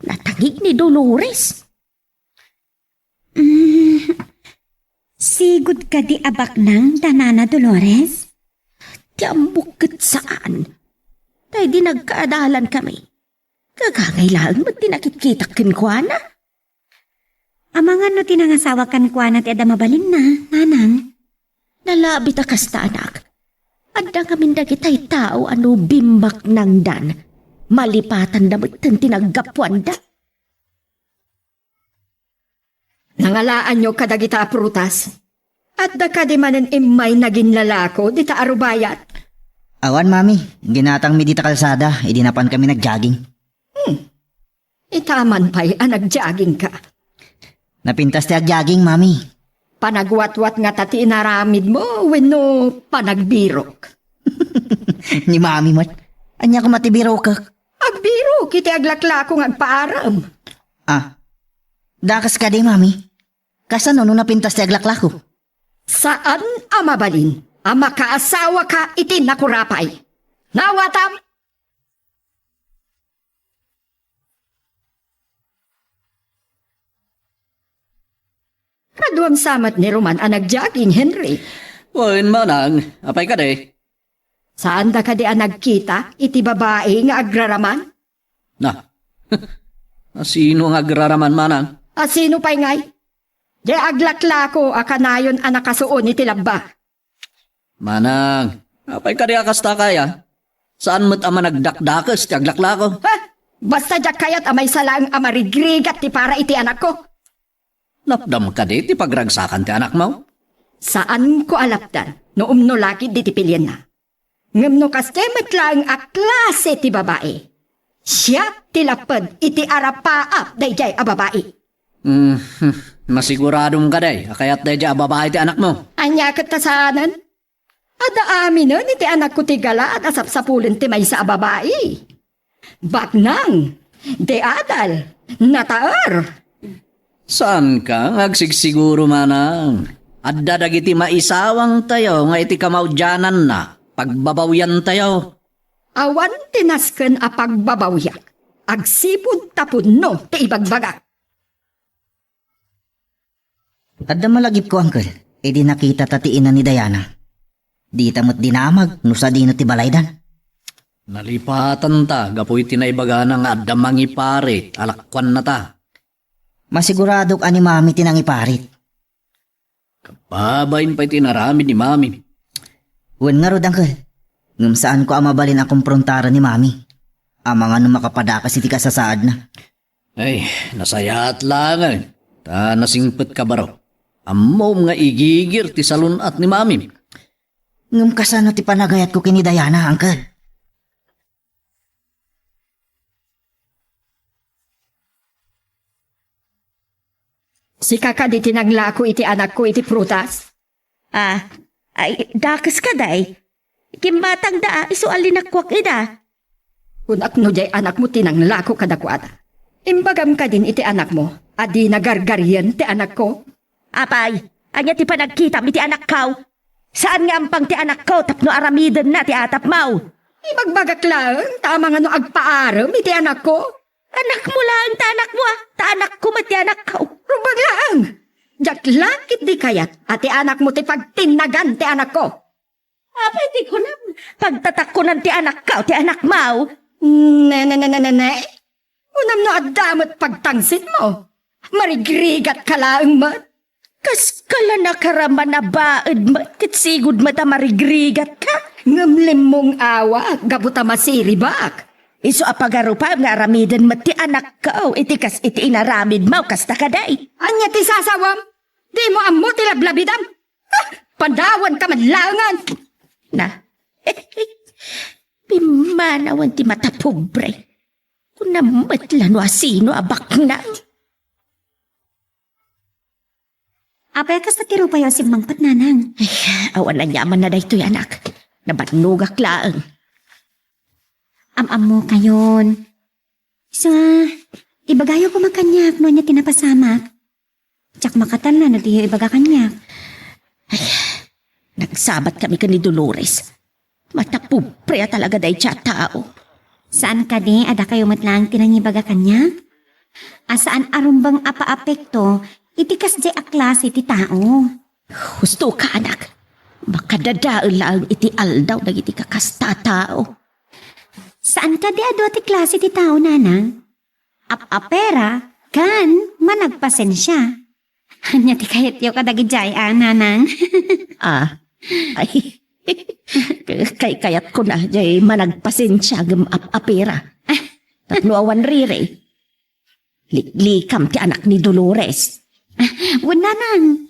Natangig ni Dolores. Mm, sigud kadi a baknang da Nana Dolores? Ti ammok ket saan. Ta idi nagkaadalankami, gagangay laeng met ti nakitkitak kenkuana. Amangan no ti nangasawak kenkuana ti adda mabalinna, nanang? Nalabit a kasta, anak. Adda ngamin dagitay tao a no bimmaknangdan, malipatanda metten ti naggapuanda. Nangalaanyo kadagita a prutas? Adda kadi manen immay naginlalako dita a rubayat? Awan, Mami. Ginatangmi dita kalsada, idi napankami nag-jogging. Hmm. Ita man pay a nag-joggingka. Napintas ti ag-jogging, Mami. Panagwatwat ngata ti inaramidmo wenno panagbirok? Ni Mami met. Ania koma ti birokek? Agbirok iti aglaklako nga agpaarem. Ah. Dakes kadi, Mami? Kasano no napintas ti aglaklako? Saan a mabalin a makaasawaka iti nakurapay. Nawatam! Kaduam sa met ni Roman a nag-jogging, Henry. Wen, manang, apay kadi? Saanda kadi a nagkita iti babai nga agraraman? Na. Asino nga agraraman, manang? Asino pay ngay? Di aglaklako a kanayon a nakasuon iti labba. Manang, apay kadi a kasta kaya? Saan met a managdakdakes ti aglaklako? Ha? Basta diak kayat a maysa laeng a marigrigat ti para iti anakko. Lapdam kadi ti pagragsakan ti anakmo? Saanko a lapdan no umno lakid diti pilienna. Ngem no kasta met laeng a klase ti babai, siak ti lapped iti arapaap daydiay a babai. Hmm, masiguradom kadi a kayat daydiay a babai ti anakmo? Ania ket ta saanen? Adda aminen iti anakko ti galaad a sapsapulen ti maysa a babai. Baknang, di adal, nataer. Saanka nga agsigsiguro, manang? Adda dagiti maisawangtayo nga iti kamaudiananna, pagbabawyantayo. Awan ti nasken a pagbabawyak agsipud ta pudno ti ibagbagak. Adda malagipko, uncle, idi nakitata ti ina ni Diana. Dita met dinamag no sadino ti balaydan. Nalipatanta gapu iti naibagana nga adda mangiparit a lakuannata. Masiguradok a ni Mami ti nangiparit. Kababain pay ti inaramid ni Mami. Wen ngarud, uncle. Ngem saanko a mabalin a komprontaran ni Mami. Amangan no makapadakas iti kasasaadna. Ay, nasayaat laengen. Ta nasingpetka baro. Ammom nga igigir ti salun-at ni Mami. Ngem kasano ti panagayatko ken ni Diana, uncle? Sika kadi ti nanglako iti anakko iti prutas? Ah, ay, dakes kadi. Kimmatangda a isu a linakuak ida. Kunak no diay anakmo ti nanglako kadakuada. Imbagam kadin iti anakmo a dina gargarien ti anakko? Apay, ania ti panagkitam iti anakko? Saan nga ampang ti anakko tapno aramidenna ti atapmo? Ibagbagak laeng ta amangan no agpaarem iti anakko. Anakmo laeng ta anakmo, a, ta anakko met ti anakko. Rumbeng laeng! Diak la ketdi kayat a ti anakmo ti pagtinnagan ti anakko. Apay ti kunam? Pagtatakkunan ti anakko ti anakmo. Ne, ne, ne, ne, ne, ne. Kunam no adda met pagtangsitmo. Marigrigatka laeng met. Kaskala nakaraman a baed met ket sigud met a marigrigatka. Ngem limmong-awak gapu ta masiribak. Isu a pagarupam nga aramiden met ti anakko iti kas iti inaramidmo kasta kadi. Ania ti sasawam? Dimo ammo ti lablabidam? Ah, padawanka man laengen. Na, pimmanawen ti matapobre. Kunam met la no asino a baknang. Apay, kasta ti rupayo a simmangpet, nanang? Ay, awan aniamanna daytoy, anak. Nabannogak laeng. Am-ammokayon. Sa, ibagayo koma kaniak no ania ti napasamak. Diak makatalna no diyo ibaga kaniak. Ay, nagsabat kami ken ni Dolores. Matapobre a talaga dayta a tao. Saan kadi a dakayo met laeng ti nangibaga kaniak? A saan a rumbeng a paapekto iti kasdiay a klase ti tao. Husto ka, anak. Makadadael laeng iti aldaw dagiti kakasta a tao. Saan kadi a dua ti klase ti tao, nanang? Ap-apera ken managpasensia. Ania ti kayatyo kadagiti ay, a, nanang? Ah, ay, kay-, kayatko na, jay managpasensia ngem ap-apira. Tapno awan riri, liklikam ti anak ni Dolores. Wen, nanang.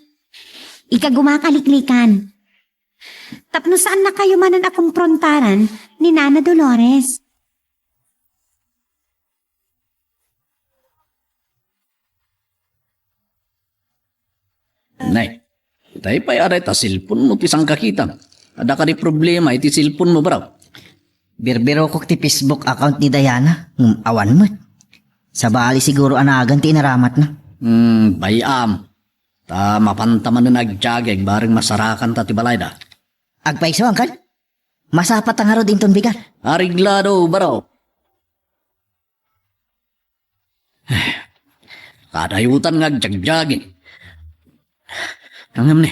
Ikagumak a liklikan. Tapno saannakayo manen a komprontaran ni Nana Dolores. Nay, tay pay aday ta cellphone mo ti sangkakitam. Adda kadi problema iti cellphone mo, bro? Birbirokok ti Facebook account ni Diana, ngem awan met. Sabali siguro a nagan ti inaramatna. Hmm, bay-am. Ta mapanta manen agjogging bareng masarakanta ti balayda. Agpayso, uncle? Masapata ngarud inton bigat. Areglado, bro. Kadayotan nga agjogging. Ngem ni,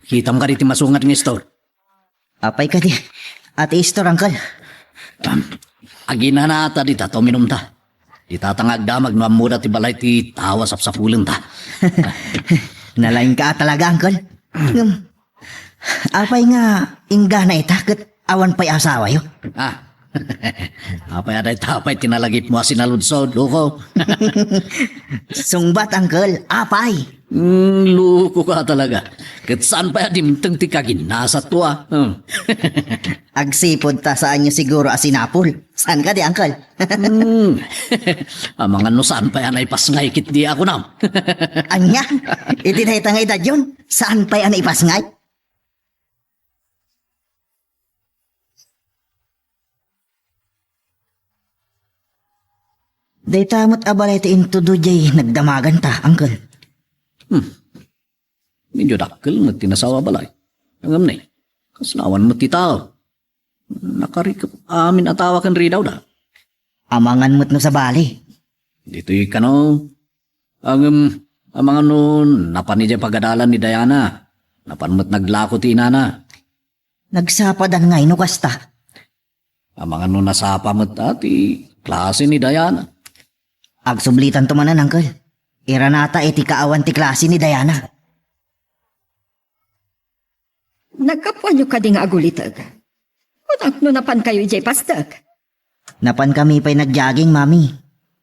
kitam kadi ti masungat nga istor? Apay kadi, ati istor, uncle? Um, aginanata dita ta uminumta. Dita ta nga agdamag no ammoda ti balay ti tao a sapsapulenta. Nalaingka a talaga, uncle. Ngem, apay nga inggana ita ket awan pay asawayo? Ah. Apay a dayta pay ti nalagipmo a sinaludsod, loko? Sungbat, uncle, apay? Hmm, loko ka talaga. Ket saan pay a dimteng ti kaginasatko, a? Hmm. Agsipud ta saanyo siguro a sinapul. Saan kadi, uncle? Hmm. Amangan no saan pay a naipasngay ket di ako nam. Ania? Iti dayta nga edadyon, saan pay a naipasngay? Dayta met a balay ti intudo jay nagdamaganta, uncle. Hmm. Medyo dakkel met ti nasawa a balay. Ngem ni, kasla awan met ti tao. Nakarikep amin a tao ken ridawda. Amangan met no sabali. Ditoy kano. Ngem, amangan no napan idiay pagadalan ni Diana. Napan met naglako ti inana. Nagsapadan ngay no kasta? Amangan no nasapa met a ti klase ni Diana. Agsublitanto manen, uncle. Iranata iti kaawan ti klase ni Diana. Naggapuanyo kadi nga aguliteg? Kunak no napankayo idiay pasdek? Napankami pay nagjogging, mami.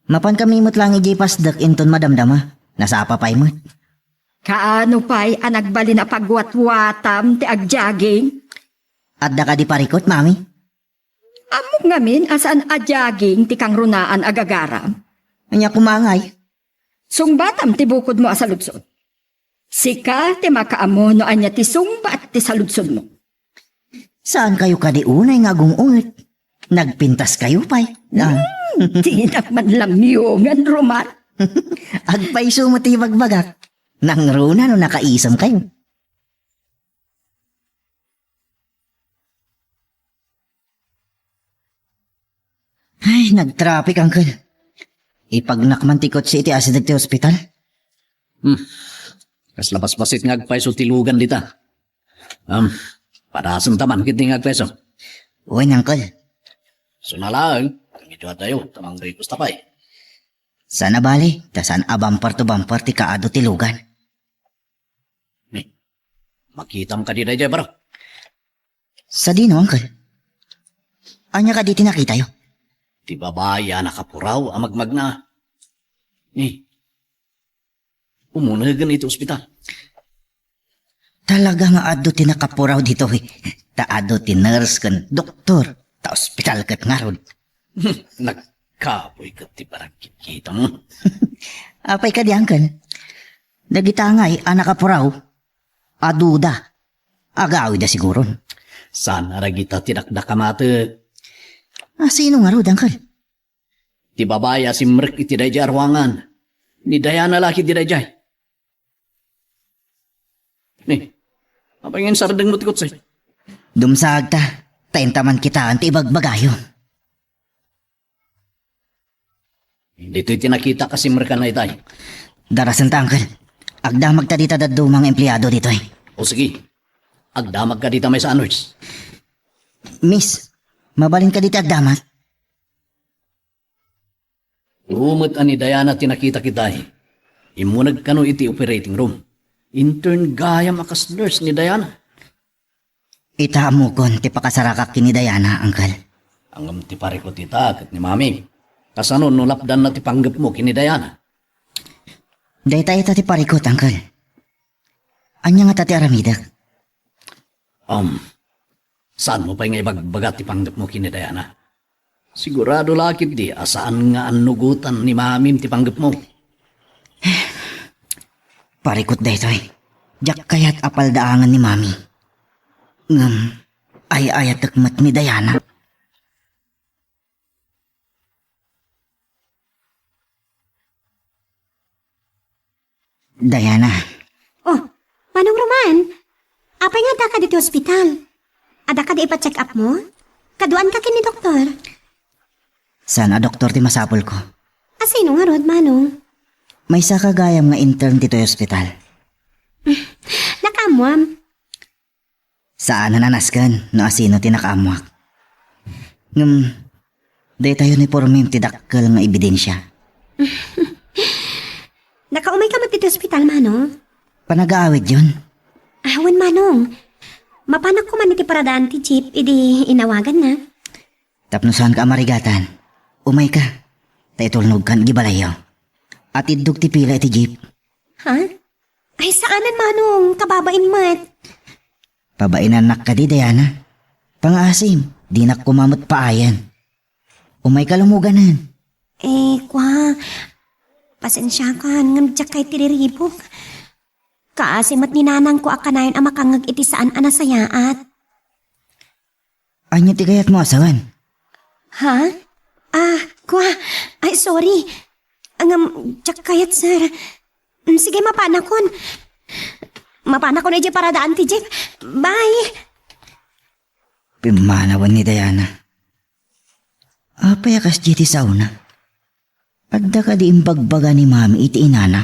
Mapankami met lang idiay pasdek inton madamdama. Nasapa pay met. Kaano pay a nagbalin a pagwatwatam ti agjogging? Adda kadi parikut, mami? Ammok ngamin a saan a jogging ti kangrunaan a gagaram. Ania koma ngay? Sungbatam ti bukodmo a saludsod. Sika ti makaammo no ania ti sungbat ti saludsodmo. Saankayo kadi unay nga agung-unget? Nagpintaskayo pay? Ah. Hmm, dinak man lamyongan, Romar. Agpayso met ti bagbagak. Nangruna no nakaisumkayo. Ay, nagtraffic, uncle. Ipagnak man ti kotse iti asideg ti ospital. Hmm. Kasla basbasit nga agpayso ti lugan dita. Um, padasenta man ket di nga agpayso. Wen, uncle. Suna laeng, medyo adayo, ta mangrikos ta pay. Saan a bale, ta saan a bumper to bumper ti kaadu ti lugan. Ni, makitam kadi daydiay, bro? Sadino, uncle? Ania kadi ti nakitayo? Ti babai a nakapuraw a magmagna. Ni, umunegen iti ospital. Talaga nga adu ti nakapuraw ditoy. Ta adu ti nurse ken doktor. Ta ospital ket ngarud. Nagkapoy ket ti panagkitkitam. Apay kadi, uncle? Dagita ngay a nakapuraw, aduda. Agawidda siguron. Saan a dagita ti dakdakamatek? A, sino ngarud, uncle? Ti babai a simrek iti daydiay a ruangan. Ni Diana la ket daydiay. Ni, apay nga insardengmo ti kotse? Dumsaagta, ta inta man kitaen ti ibagbagayo. Ditoy ti nakitak a simrekan itay. Darasenta, uncle. Agdamagta dita dadduma nga empleado ditoy. O sige. Agdamagka dita maysa a nurse. Miss, mabalinka dita agdamag? Rumet a ni Diana ti nakitak itay. Immuneg kano iti operating room. Intern gayam a kas nurse ni Diana. Ita ammokon ti pakasarakak ken ni Diana, Uncle. Ngem ti parikut ita ket ni Mami. Kasano no lapdanna ti panggepmo ken ni Diana? Dayta ita ti parikut, Uncle. Ania ngata ti aramidek? Um, saanmo pay nga ibagbaga ti panggepmo ken ni Diana? Sigurado la ketdi a saan nga annugotan ni Mamim ti panggepmo. Parikut daytoy. Diak kayat a paldaangen ni Mami. Ngem, ay-ayatek met ni Diana. Diana. Oh, Manong Roman, apay nga addaka ditoy ospital? Adda kadi ipa-check up mo? Kaduan ka ken ni doktor? Saan a doktor ti masapulko? A sino ngarud, Manong? Maysaka gayam nga intern ditoy ospital. Nakaammoam? Saanen a nasken no asino ti nakaammoak. Ngem, dayta uniformem ti dakkel nga ebidensia. Nakaumayka met iti ospital, Manong? Panagaawidyon. Ah, wen, Manong. Mapanak koma iti paradaan ti jeep idi inawaganna. Tapno saanka a marigatan, umayka. Ta itulnogkan iti balayyo. Atiddog ti pila iti jeep. Ha? Ay, saanen, Manong. Kababain met. Pabainannak kadi, Diana? Pangaasim, dinak koma met paayen. Umayka lumuganen. Eh, kua, pasensiakan, ngem diak kayat ti riribuk. Kaasi met ni nanangko a kanayon a makangngeg iti saan a nasayaat. Ania ti kayatmo a sawen? Ha? Ah, kua. Ay, sorry. Ngem, diak kayat, sir. Mm, sige, mapanakon. Mapanakon idiay paradaan ti jeep. Bye. Pimmanawen ni Diana. Apay a kasdi ti saona? Adda kadi imbagbaga ni Mami iti inana?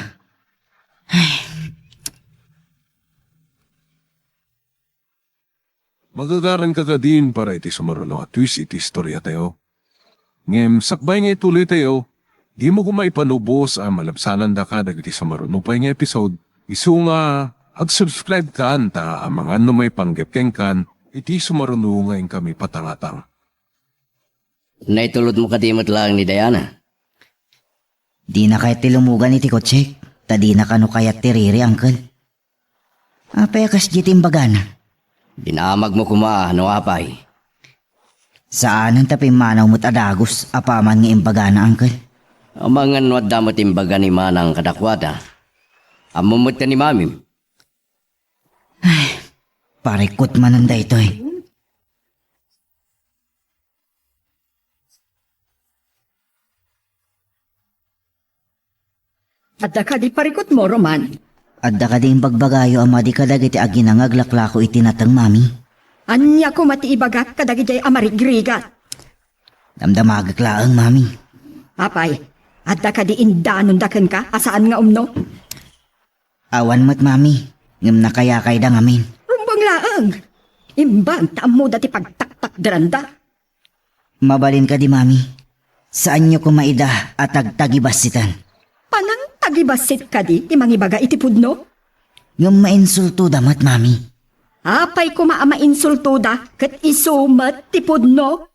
Ay. Magagaranka kadin para iti sumaruno a twist iti istoriatayo. Ngem sakbay nga ituloytayo, dimo koma ipanubos a malabsanandaka dagiti sumaruno pay nga episode, isu nga ag-subscribe kan ta amangan no maipanggep kenkan iti sumaruno nga inkami patangatang. Naitulodmo kadi met laeng ni Diana? Dina kayat ti lumugan iti kotsek, ta dina kano kayat ti riri, Uncle. Apay a kasdi ti imbagana? Dinamagmo koma no apay. Saanen ta pimmanaw met a dagus apaman nga imbagana, Uncle. Amangan no adda met imbaga ni Manang kadakuada. Ammom met ken ni Mamim. Ay, parikut manen daytoy. Adda kadi parikutmo, Roman? Adda kadi imbagbagayo a madi kadagiti aginang nga aglaklako iti nateng, Mami? Ania koma ti ibagak kadagijay a marigrigat? Damdamagek laeng, Mami. Apay, adda kadi indanonda kenka a saan nga umno? Awan met, Mami, ngem nakayakayda ngamin. Rumbeng laeng! Imbag ta ammoda ti pagtaktakderanda. Mabalin kadi, Mami. Saanyo koma ida a tagtagibassiten. Panangtagibassit kadi ti mangibaga iti pudno? Ngem mainsultoda met, Mami. Apay koma a mainsultoda ket isu met ti pudno?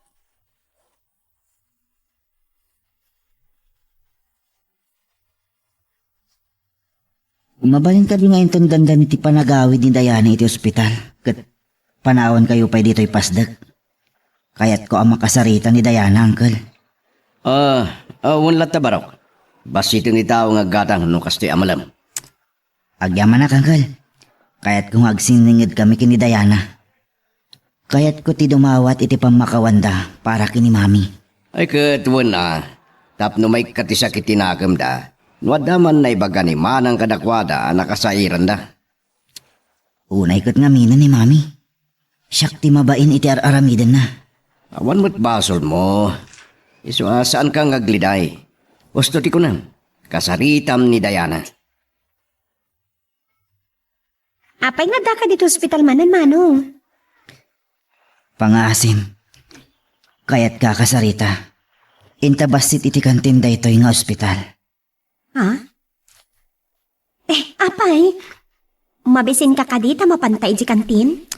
Mabalin kadi nga inton dandani ti panagawid ni Diana iti ospital, ket panawankayo pay ditoy pasdek? Kayatko a makasarita ni Diana, Uncle. Ah, ah, wen latta, Barok. Bassiten ti tao nga aggatang no kastoy a malem. Agyamanak, Uncle. Kayatko nga agsinningedkami ken ni Diana. Kayatko ti dumawat iti pammakawanda para ken ni Mami. Ay ket wen a, tapno maikkat ti sakit ti nakemda, no adda man naibaga ni Manang kadakuada a nakasairanda. Unay ket ngaminen ni Mami. Siak ti mabain iti ar-aramidenna. Awan met basolmo. Isu a saanka nga agliday. Husto ti kunam, kasaritam ni Diana. Apay nga addaka ditoy ospital manen, Manong? Pangaasim, kayatka a kasarita. Inta bassit iti kantin daytoy nga ospital. Ha? Eh, apay? Mabisinka kadi ta mapanta iti kantin?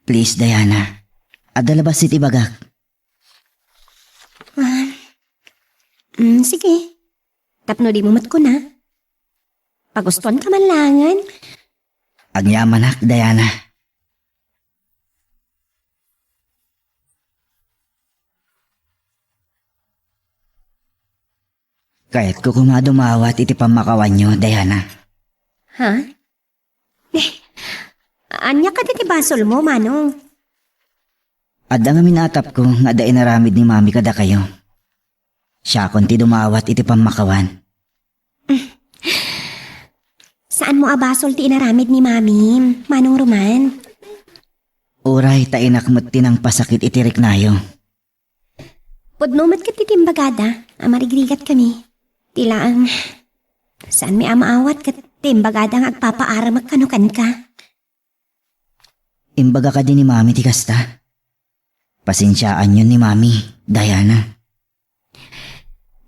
Please, Diana. Adda labasit ibagak. Ah, mm, sige. Tapno dimo met kuna. Pagustuanka man laengen. Agyamanak, Diana. Kayatko koma a dumawat iti pammakawanyo, Diana. Ha? Eh, ania kadi ti basolmo, Manong? Adda ngamin atapko nga adda inaramid ni Mami kadakayo. Siakon ti dumawat iti pammakawan. Saanmo a basol ti inaramid ni Mami, Manong Roman? Uray ta inak met ti nangpasakit iti riknayo. Pudno met ket ti imbagada a marigrigat kami. Ti laeng, saanmi a maawat ket ti imbagada nga agpapaaremek kano kenka. Imbaga kadi ni Mami ti kasta? Pasensiaanyon ni Mami, Diana.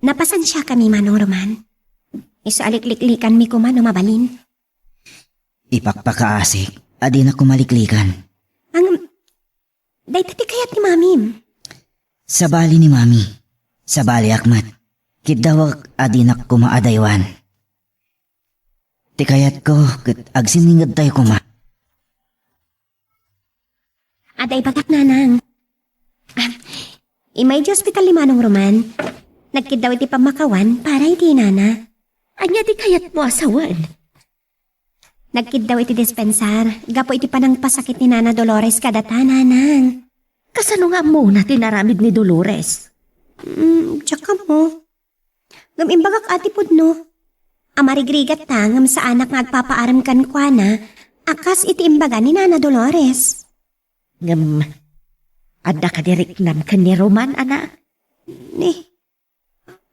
Napasensiakami, Manong Roman. Isu a likliklikanmi koma no mabalin. Ipakpakaasik a dinak koma liklikan. Ang, dayta ti kayat ni Mamim. Sabali ni Mami. Sabaliak met. Kiddawek a dinak koma adaywan. Ti kayatko ket agsinningedtayo koma. Adda ibagak, Nanang. Ah, immay iti ospital ni Manong Roman. Nagkiddaw iti pammakawan para iti inana. Ania ti kayatmo a sawen? Nagkiddaw iti dispensar gapu iti panangpasakit ni Nana Dolores kadata, Nanang. Kasano nga ammona ti inaramid ni Dolores? Mm, diak ammo. Ngem imbagak a ti pudno a marigrigatta ngem saanak nga agpapaarem kenkuana a kas iti imbaga ni Nana Dolores. Ngem, adda kadi riknam ken ni Roman, anak? Ni,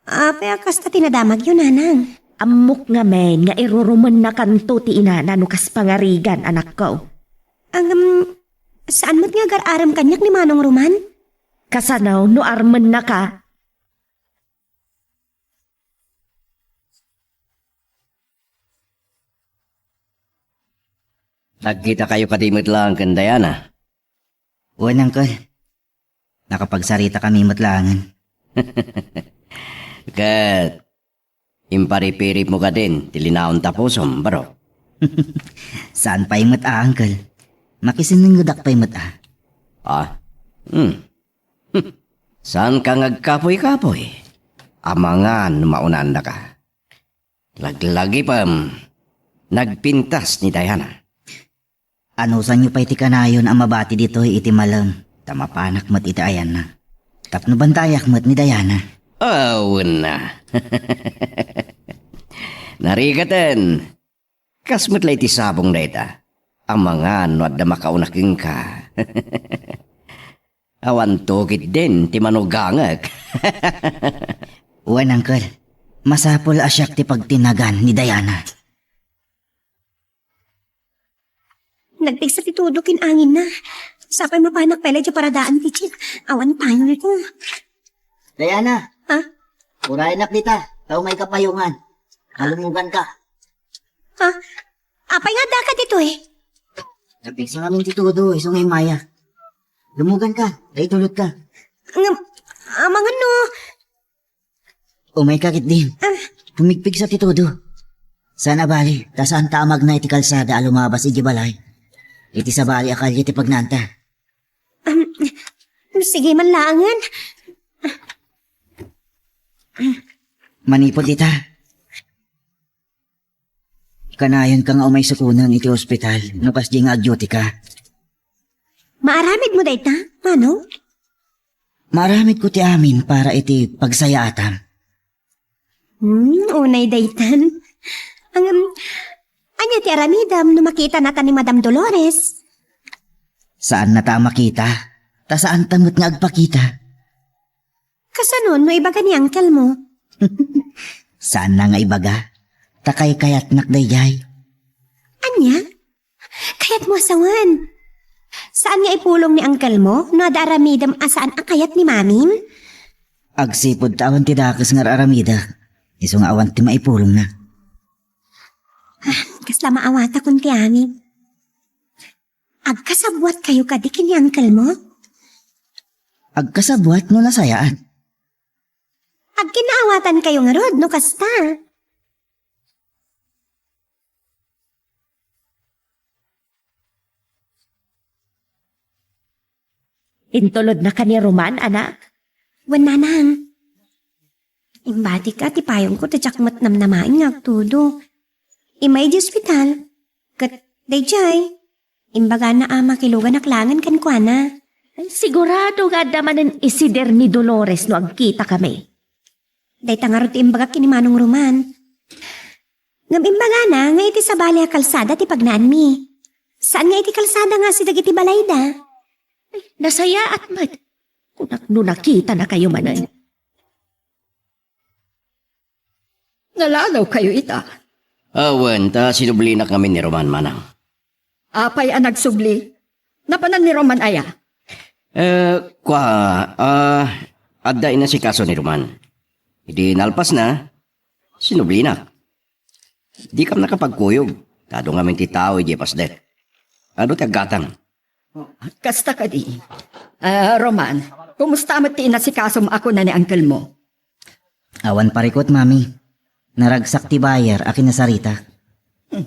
apay a kasta ti nadamagyo, Nanang? Ammok ngamin nga irurumennakanto ti inana no kas pangarigan, anakko. Ngem, saan met nga agar-arem kaniak ni Manong Roman? Kasano no armennaka? Nagkitakayo kadi met laeng ken Diana? Wen, Uncle. Nakapagsaritakami met laengen. Ket imparipiripmo kadin ti linaon ta pusom, barok? Saan pay met a, Uncle. Makisinnengedak pay met a. Ah? Hmm. Hmm. Saanka nga agkapuy-kapuy? Amangan no maunannaka. Laglagipem, nagpintas ni Diana. Anusanyo pay ti kanayon a mabati ditoy iti malem, ta mapanak met iti ayanna. Tapno bantayak met ni Diana. Awenna. Narigaten. Kas met la iti sabong dayta. Amangan no adda makauna kenka. Awanto ketdin ti manugangek. Wen, Uncle. Masapul a siak ti pagtinagan ni Diana. Nagpigsa ti tudo ken anginna. Sapay mapanak pay la idiay paradaan ti Jeep. Awan payongko. Diana! Ha? Urayenak dita, ta umayka payongan. Nalumoganka. Ha? Apay nga addaka ditoy? Nagpigsa ngamin ti tudo, isu nga immaya. Lumoganka, ta itulodka. Ngem, amangan no. Umayka ketdin. Ah. Pumigpigsa ti tudo. Saan a bali, ta saanta a magna iti kalsada a lumabas idiay balay. Iti sabali a kalye ti pagnaanta. Am, sige man laengen. Manipud ita, kanayonka nga umay sukonen iti ospital no kasdiay nga agduty ka. Maaramidmo dayta, Manong? Maaramidko ti amin para iti pagsayaatam. Hmm, unay daytan. Ang, um, ania ti aramidem no makitanata ni Madam Dolores? Saannata a makita, ta saanta met nga agpakita. Kasano no ibaga ni uncle mo? Saanna nga ibaga, ta kaykayatnak daydiay. Ania? Kayatmo a sawen? Saan nga ipulong ni uncle mo no adda aramidem a saan a kayat ni mamim? Agsipud ta awan ti dakes nga ar-aramidek, isu nga awan ti maipulongna. Kasla maawatakon ti amin. Agkasabbuatkayo kadi ken ni uncle mo? Agkasabbuat no nasayaat. Agkinnaawatankayo ngarud no kasta. Intulodnaka ni Roman, anak? Wen, nanang. Imbatika ti payongko ta diak met namnamaen nga agtudo. Immay di ospital. Ket daydiay, imbagana a makiluganak laengen kenkuana. Ay, sigurado nga adda manen isider ni Dolores no agkitakami. Dayta ngarud ti imbagak ken ni Manong Roman. Ngem imbagana nga iti sabali a kalsada ti pagnaanmi. Saan nga iti kalsada nga asideg iti balayda. Nasayaat met. Kunak no nakitanakayo manen. Nalalaw kayo ita. Awan, ta sinublinak ngamin ni Roman, manang. Apay a nagsubli? Napanan ni Roman aya? Eh, kua, ah, adda inasikaso ni Roman. Idi nalpas na, sinublinak. Dikam nakapagkuyog, ta adu ngamin ti tao idiay pasdek. Adu ti aggatang. Kasta kadi. Ah, Roman, kumusta met ti inasikasom a kuna ni uncle mo? Awan parikut, Mami. Naragsak ti buyer a kinasaritak. Hmm.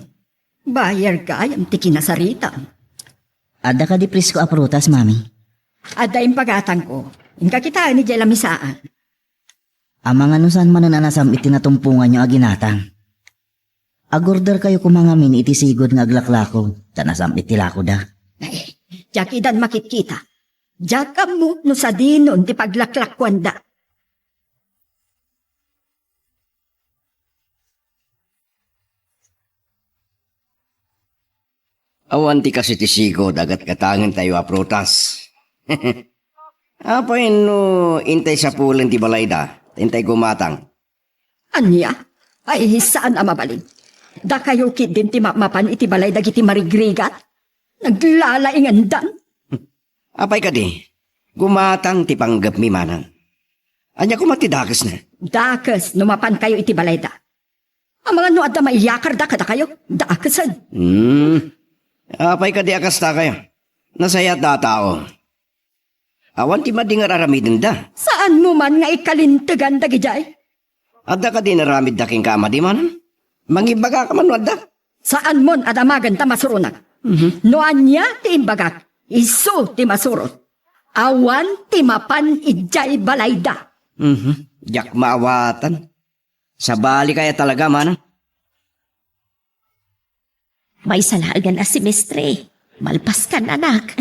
Buyer gayam ti kinasaritam. Adda kadi presko a prutas, Mami? Adda impagatangko. Inka kitaen idiay lamisaan. Amangan no saan manen a nasam-it ti natumponganyo a ginatang. Agorderkayo koma ngamin iti sigud nga aglaklako, ta nasam-it ti lakoda. Ay, diak idan makitkita. Diak ammo no sadinon ti paglaklakuanda. Awan ti kas iti sigud a gatgatangentayo a prutas. Apay no intay sapulen ti balayda, ta intay gumatang? Ania? Ay, saan a mabalin. Dakayo ketdin ti mapmapan iti balay dagiti marigrigat? Naglalaingandan. Apay kadi, gumatang ti panggepmi, manang. Ania koma ti dakesna? Dakes no mapankayo iti balayda. Amangan no adda maiyakarda kadakayo, dakesen. Hmm. Apay kadi a kastakayo? Nasayaat a tao. Awan ti madi nga ar-aramidenda. Saanmo man nga ikalintegan dagidiay? Adda kadi inaramidda kenka a madi, manang? Mangibagaka man no adda? Saanmon a damagen ta masuronak. Mhm. No ania ti imbagak, isu ti masurot. Awan ti mapan idiay balayda. Mhm. Diak maawatan. Sabali kaya talaga, manang? Maysa laengen a semestre. Malpaskan, anak.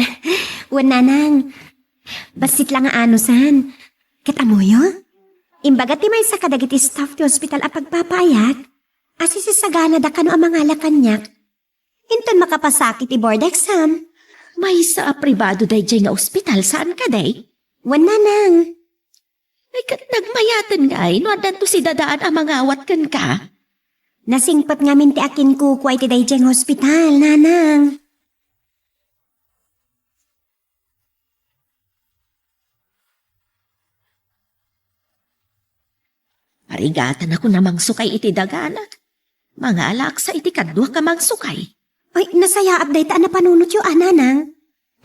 Wen, nanang. Bassit la nga anusan. Ket ammoyo? Imbaga ti maysa kadagiti staff ti hospital a pagpapaayat a sisisaganada kano a mangala kaniak. Inton makapasakit ti board exam. Maysa a pribado daydiay nga ospital, saan kadi? Wen, nanang. Ay, ket nagmayaten ngay no addanto sidadaan a mangawat kenka? Nasingpet ngamin ti akinkukua iti daydiay nga hospital, nanang. Arigatanakon a mangsukay iti dagana. Mangalaak sa iti kaduak a mangsukay. Ay, nasayaat dayta a napanunotyo, a, nanang.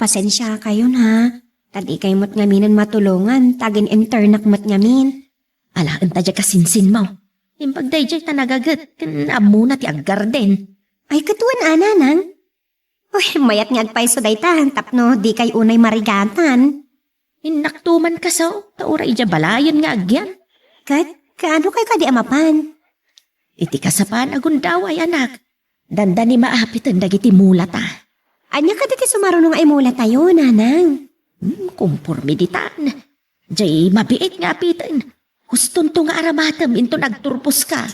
Pasensiakayon, ha. Ta dikay met ngaminen matulongan, ta agin-internak met ngamin. Alaen ta diay kasinsinmo. Imbag daydiay ta nagaget, ken ammona ti aggarden. Ay, ket wen, a, nanang. Uy, mayat nga agpayso dayta, tapno dikay unay marigatan. Innakto man kaso, ta uray idiay balayen nga agyan. Ket, kaano kay kadi a mapan? Iti kasapan a gundaway, anak. Dandani maapiten dagiti mulata. Ania kadi ti sumaruno nga imulatayo, nanang? Hmm, kumporme ditan. Diay mabiit nga apiten. Hustonto nga aramatem inton agturposka.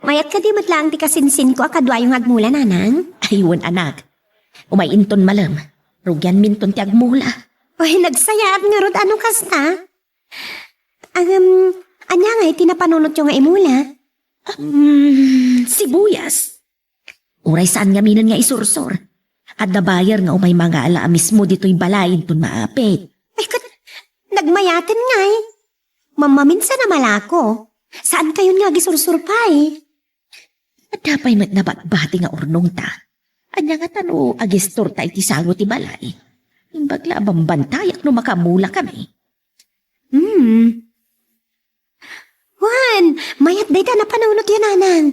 Mayat kadi met laeng ti kasinsinko a kaduayo nga agmula, nanang? Ay, wen, anak. Umay inton malem. Rugianminton ti agmula. Uy, nagsayaat ngarud a no kasta. Ngem, ania ngay ti napanunotyo nga imula? Hmm, sibuyas. Uray saan ngaminen nga isursor. Adda buyer nga umay mangala a mismo ditoy balay inton maapit. Ay, ket, nagmayaten ngay. Mammaminsan a malako. Saankayon nga agisursur pay? Adda pay met nabatbati nga urnongta. Ania ngata no agistorta iti sango ti balay? Imbag la a bambantayak no makamula kami. Hmm. Wen, mayat dayta napanunotyo, nanang.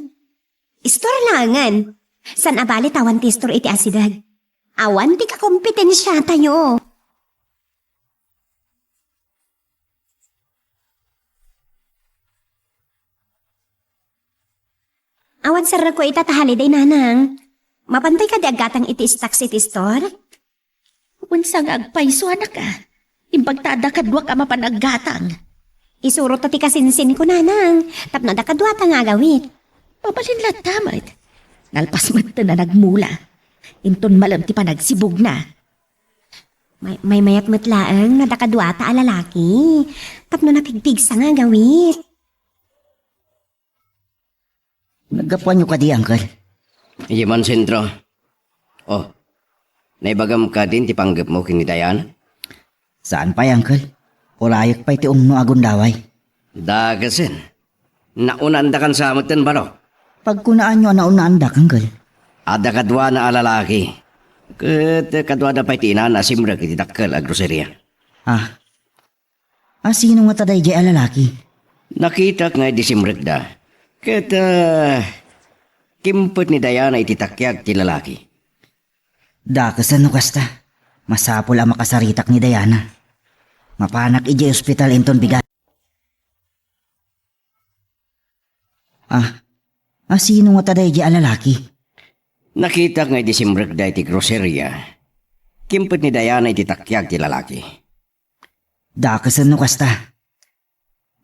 Istor laengen. Saan a bali ta awan ti istor iti asideg. Awan ti kakompetensiatayo. Awan serrekko ita ta holiday, nanang. Mapantoy kadi aggatang iti stocks iti store? Unsa nga agpayso, anak, a? Imbag ta adda kaduak a mapan aggatang. Isurot ta ti kasinsinko, nanang, tapno adda kaduata nga agawid. Mabalin latta met. Nalpas metten a nagmula. Inton malem ti panagsibugna. May, maymayat met laeng no adda kaduata a lalaki. Tapno napigpigsa nga agawid. Naggapuanyo kadi, Uncle? Idiay man sentro. Oh, naibagam kadin ti panggepmo ken ni Diana? Saan pay, Uncle. Urayek pay ti umno a gundaway. Dakasen. Naunaandakan sa metten, Barok. Pagkunaanyo a naunaandak, Uncle. Adda kaduana a lalaki. Ket kaduada pay ti inana a simrek iti dakkel a groseria. Ah, A, sino ngata daydiay a lalaki? Nakitak nga idi simrekda. Ket, ah, kimpet ni Diana iti takiag ti lalaki. Dakasen no kasta. Masapul a makasaritak ni Diana. Mapanak idiay ospital inton bigat. Ah, a, sino ngata daydiay a lalaki? Nakitak nga idi simrekda iti groseria. Kimpet ni Diana iti takiag ti lalaki. Dakasen no kasta.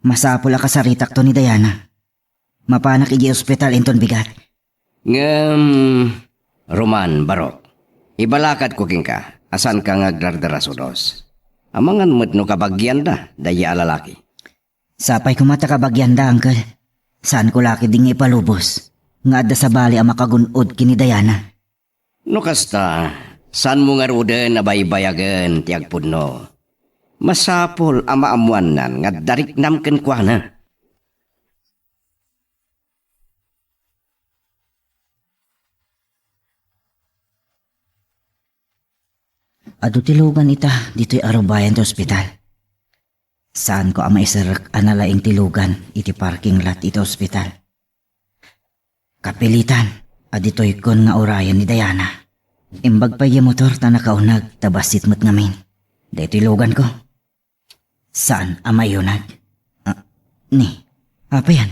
Masapul a kasaritakto ni Diana. Mapanak idiay ospital inton bigat. Ngem, Roman, Barok, ibalakadko kenka a saanka nga agdardaras unos. Amangan met no kabagianda daydiay a lalaki. Sapay koma ta kabagianda, Uncle. Saanko la ketdi nga ipalubos nga adda sabali a makagun-od ken ni Diana. No kasta, saanmo ngaruden a baybayagen ti agpudno. Masapul a maammoannan nga adda riknam kenkuana. Adu ti lugan ita ditoy a rubayan ti ospital. Saanko a maiserrek a nalaing ti lugan iti parking lot iti ospital. Kapilitan a ditoykon nga urayan ni Diana. Imbag pay diay motor ta nakauneg ta bassit met ngamin. Daytoy luganko. Saan a maiyuneg? Ah, ni, apayan,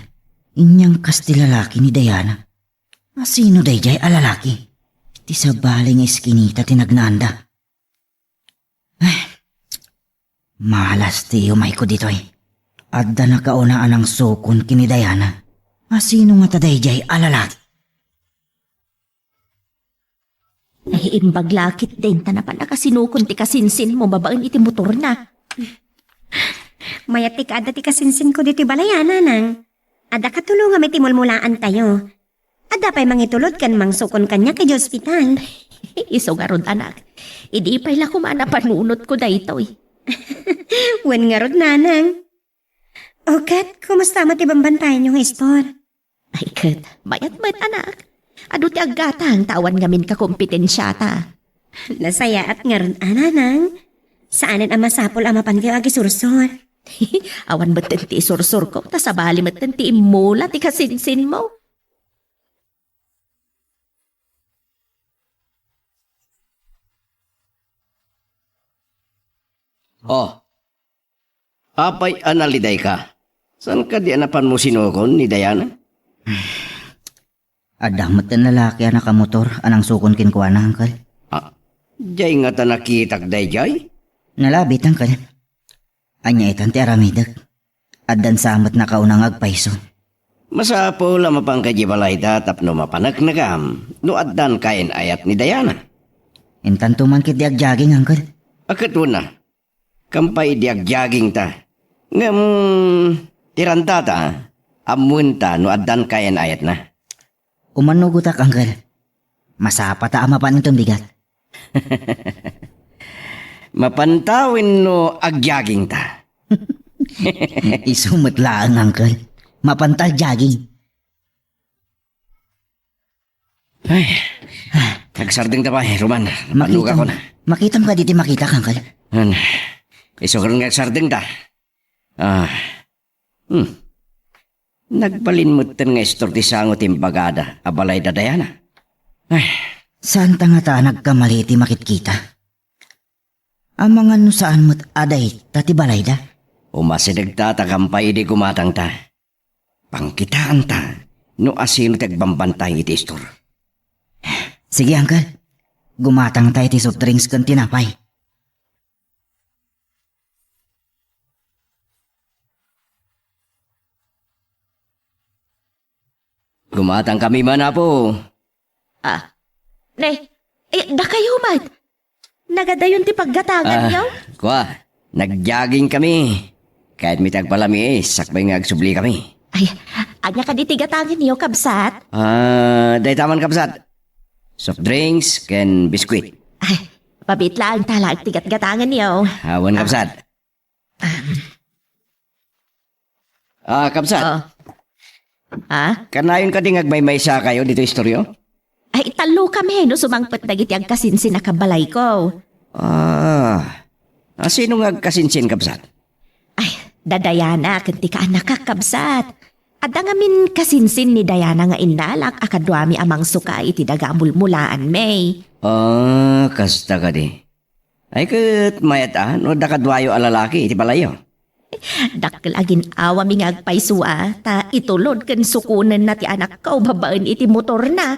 inyangkas ti lalaki ni Diana. A, sino daydiay a lalaki? Ti sabali nga iskinita ti nagnaanda. Ay, malas ti iumayko ditoy. Adda nakauna a nangsukon ken ni Diana. A, sino ngata daydiay a lalaki? Naimbag la ketdin ta napan a kasinukon ti kasinsinmo babaen iti motorna. Mayat ti kaadda ti kasinsinko ditoy balay, a, nanang. Adda katulongam iti mulmulaantayo. Adda pay mangitulod ken mangsukon kaniak idiay ospital. Isu ngarud, anak. Idi pay la koma a napanunotko daytoy. Wen ngarud, nanang. O ket, kumusta met ti bambantayanyo nga istor? Ay ket, mayat met, anak. Adu ti aggatang ta awan ngamin kakompetensiata. Nasayaat ngarud, a, nanang. Saanen a masapul a mapankayo agisursor. Awan metten ti isursurko, ta sabali metten ti immula ti kasinsinmo. Oh, apay a nalidayka? Saan kadi a napanmo sinukon ni Diana? Adda metten lalaki a nakamotor a nangsukon kenkuana, Uncle. Ah, diay ngata nakitak daydiay? Nalabit, Uncle. Ania itan ti aramidek? Addan sa met nakauna nga agpayso. Masapul a mapanka idiay balayda tapno mapaneknekam no addan kayen ayat ni Diana. Intanto man ketdi agjaging, Uncle. A, ket wen a. Kampay idi agjagingta. Ngem ti randata, ammoenta no addan kayen ayatna. Umanugotak, Uncle. Masapata a mapan inton bigat. Mapanta wenno agjagingta? Isu met laeng, Uncle. Mapanta jogging. Ay, agsardengta pay, Roman. Makitam, makitam kadi ti makitak, Uncle? An, isu ket nga agsardengta. Ah, hmm. Nagbalin metten nga istor ti sango ti imbagada a balay da Diana. Ay. Saanta ngata a nagkamali ti makitkita? Amangan no saan met a dayta ti balayda. Umasidegta ta kampay idi gumatangta. Pangkitaanta no asino ti agbambantay iti istor. Sige, Uncle. Gumatangta iti soft drinks ken tinapay. Gumatangkami man, Apo. Ah, ne, eh, dakayo met. Nagadayon ti paggatanganyo? Ah, kua, nagjogging kami. Kayatmi ti agpalamiis, sakbay nga agsubli kami. Ay, ania kadi ti gatanganyo, kabsat? Ah, dayta man, kabsat. Soft drinks ken biskwit. Ay, mabiit laeng ta laeng ti gatgatanganyo. Awan, ah, kabsat. Ah, kabsat. Oh. Ha? Kanayon kadi nga agmaymaysa kayo dito istoryo? Ay, tallo kami no sumangpet dagiti agkasinsin a kabalayko. Ah, asino nga agkasinsin, kabsat? Ay, da Diana ken ti kaanakak, kabsat. Adda ngamin kasinsin ni Diana nga innalak a kaduami a mangsuka iti daga a mulmulaanmi. Ah, kasta kadi. Ay, ket mayat a no adda kaduayo a lalaki iti balayyo? Dakkel a gin-awami nga agpayso a, ta itulod ken sukonenna ti anakko babaen iti motorna.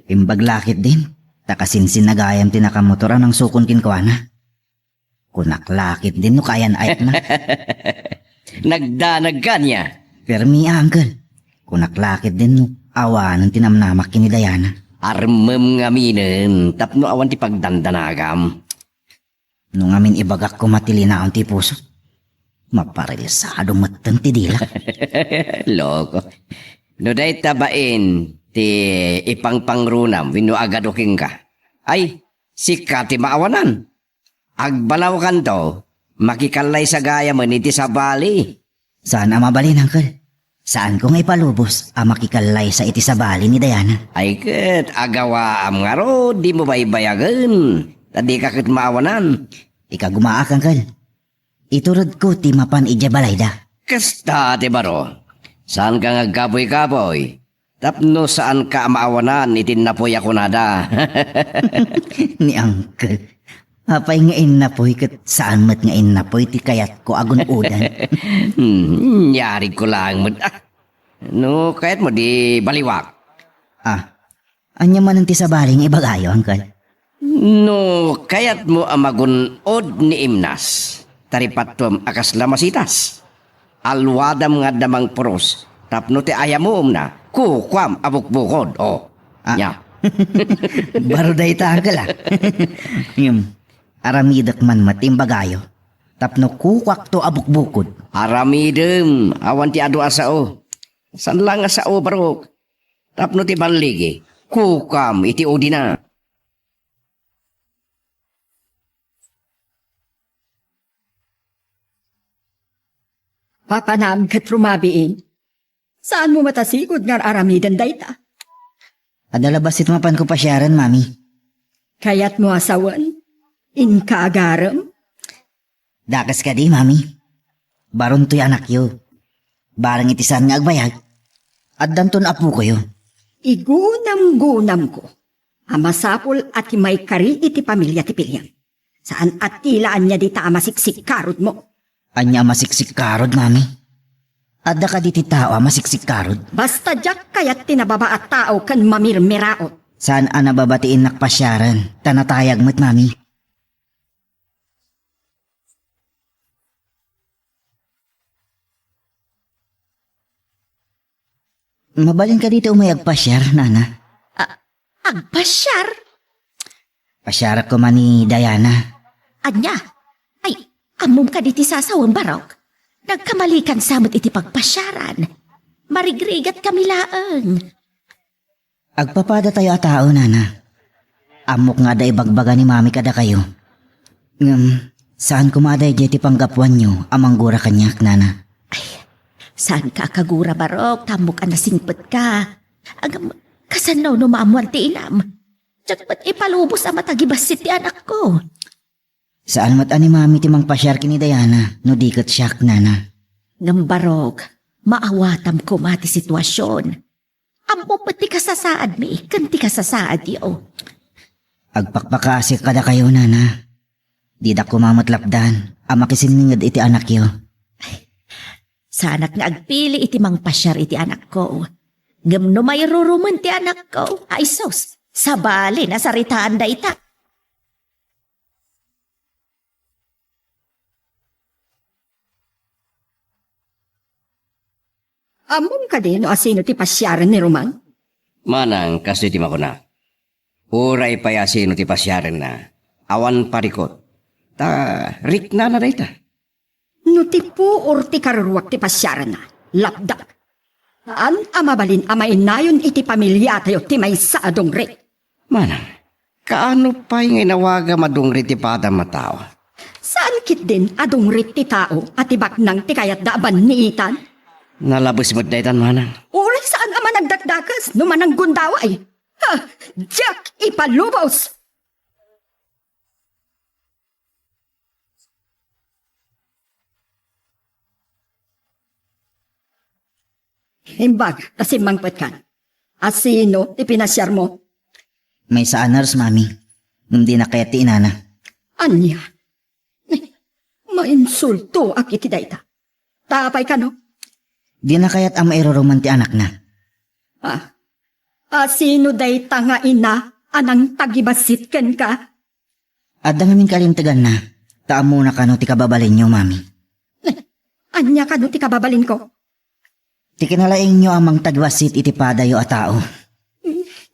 Imbag la ketdin, ta kasinsinna gayam ti nakamotor a nangsukon kenkuana. Kunak la ketdin no kaayan-ayatna. Nagdanagka ania? Permi, uncle. Kunak la ketdin no awanen ti namnamak ken ni Diana. Armem ngaminen tapno awan ti pagdandanagam. No ngamin ibagak koma ti linaon ti puso, maparilsado metten ti dilak. Loko. No dayta bain ti ipangpangrunam wenno agadu kenka, ay, sika ti maawanan. Agbalawkanto, makikallaysa gayamen iti sabali. Saan a mabalin, uncle. Saanko nga ipalubos a makikallaysa iti sabali ni Diana. Ay ket, agawaam ngarud, dimo baybayagen, ta dika ket maawanan. Ikagumaak, uncle. Ituredko ti mapan idiay balayda. Kasta ti baro. Saanka nga agkapuy-kapuy tapno saanka a maawanan iti innapuy a kunada. Ni uncle. Apay nga innapuy ket saan met nga innapuy ti kayatko a gun-odan? Hmm, yarigko laeng met. Ah, no kayatmo, di baliwak. Ah, ania manen ti sabali nga ibagayo, uncle? No kayatmo a magun-od ni Imnas, taripattuam a kasla masitas. Alwadam nga adda mangpuros tapno ti ayamuomna, kukuam a bukbukod. Oh, ah, nia. Baro dayta, uncle, ah. Ngem, aramidek man met ti imbagayo tapno kukuakto a bukbukod. Aramidem, awan ti adu a sao. Saan la nga sao, barok. Tapno ti balligi, kukuam iti udina. Papanam ket rumabiin. Saanmo met a sigud nga aramiden dayta? Adda labasit mapanko pasiaren, mami. Kayatmo a sawen? Inka agarem? Dakes kadi, mami. Barontoy anakyo. Bareng iti saan nga agbayag, addanton apokoyo. Igunamgunamko a masapul a ti maikari iti pamilia ti piliam. Saan a ti la ania dita a masiksikkarudmo. Ania a masiksikkarud, mami? Adda kadi ti tao a masiksikkarud? Basta diak kayat ti nababa a tao ken mamirmiraot. Saan a nababa ti innak pasiaren, ta natayag met, mami. Mabalin kadi ti umay agpasiar, nana? A-, agpasiar? Pasiarak koma ni Diana. Ania? Ay, ammom kadi ti sasawem, barok? Nagkamalikan sa met iti pagpasiaran. Marigrigat kami laeng. Agpapadatayo a tao, nana. Ammok nga adda ibagbaga ni mami kadakayo. Ngem, Saan koma daydiay ti panggapuanyo a manggura kaniak, nana. Ay, saanka a kagura, Barok, ta ammok a nasingpetka. Ngem, kasano no maammoan ti inam? Diak met ipalubos a matagibassit ti anakko. Saan met a ni Mami ti mangpasiar ken ni Diana no di ket siak, nana. Ngem, Barok, maawatam koma ti situasion. Ammom met ti kasasaadmi ken ti kasasaadyo. Agpakpakaasik kadakayo, nana. Didak koma met lapdan a makisinninged iti anakyo. Saanak nga agpili iti mangpasiar iti anakko. Ngem no mairurumen ti anakko, ay sus, sabali a saritaan dayta. Ammom kadi no asino ti pasiaren ni Roman? Manang, kastoy ti makunak. Uray pay asino ti pasiarenna, awan parikut. Ta riknana dayta. No ti puor ti karuruak ti pasiarenna, lapdak. Saan a mabalin a mainayon iti pamiliatayo ti maysa a dungrit. Manang, kaano pay nga inawagam a dungrit ti padam a tao? Saan ketdin a dungrit ti tao a ti baknang ti kayatda a banniitan? Nalabes met daytan, manang. Uray saan a managdakdakes no mananggundaway. Ha! Diak ipalubos! Imbag ta simmangpetkan. Asino ti pinasiarmo? Maysa a nurse, Mami. Ngem dina kayat ti inana. Ania? Mainsultoak iti dayta. Ta apay kano? Dina kayat a mairuruman ti anakna. Ah, asino dayta nga ina a nangtagibassit kenka? Adda ngamin kalinteganna, ta ammona kano ti kababalinyo, Mami. Ania kano ti kababalinko? Ti kinalaingyo a mangtagibassit iti padayo a tao.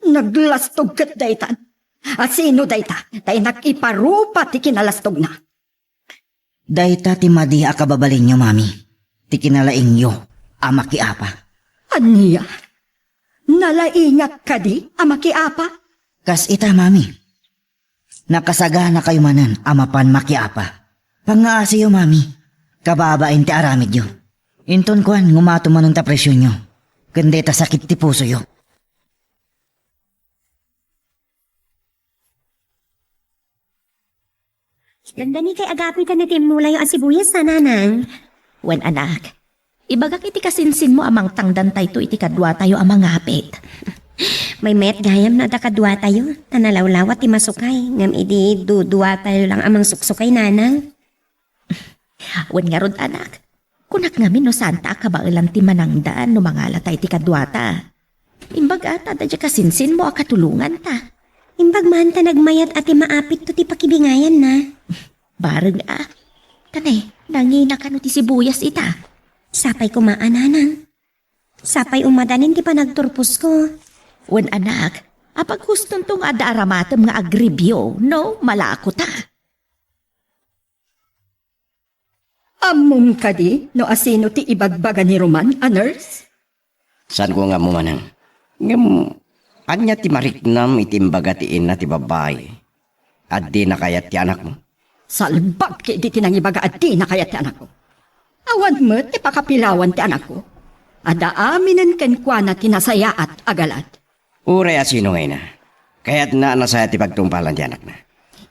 Naglastog ket daytan. Asino dayta? Ta inak iparupa ti kinalastogna. Dayta ti madi a kababalinyo, Mami. Ti kinalaingyo a makiapa. Ania? Nalaingak kadi a makiapa? Kas ita, Mami. Nakasaganakayo manen a mapan makiapa. Pangngaasiyo, Mami. Kababain ti aramidyo. Inton kuan, ngumatom manen ta presionyo. Ken dayta sakit ti pusoyo. Dandani kay agapit a natimmulayo a sibuyas, a, nanang. Wen, anak, ibagak iti kasinsinmo a mangtangdantayto iti kaduatayo a mangapit. Maymayat gayam no adda kaduatayo, ta nalawlawat ti masukay, ngem idi duduatayo lang a mangsuksukay, nanang. Wen ngarud, anak, kunak ngamin no saanta a kabaelan ti manangdan no mangalata iti kaduata. Imbag a ta adda diay kasinsinmo a katulonganta. Imbag man ta nagmayat a ti maapitto ti pakibingayanna. Bareng a. Kanay, nangina kano ti sibuyas ita? Sapay koma a, nanang. Sapay umadanin ti panagturposko. Wen, anak, apaghustonto nga adda aramatem nga agribyo no malako ta. Ammom kadi no asino ti ibagbaga ni Roman a nurse? Saanko nga ammo, manang. Ngem, ania ti mariknam iti imbaga ti inna ti babbai a dina kayat ti anakmo? Salbag ketdi ti nangibaga a dina kayat ti anakko. Awan met ti pakapilawan ti anakko. Adda aminen kenkuana ti nasayaat a galad. Uray asino nga ina, kayatna a nasayaat ti pagtungpalan ti anakna.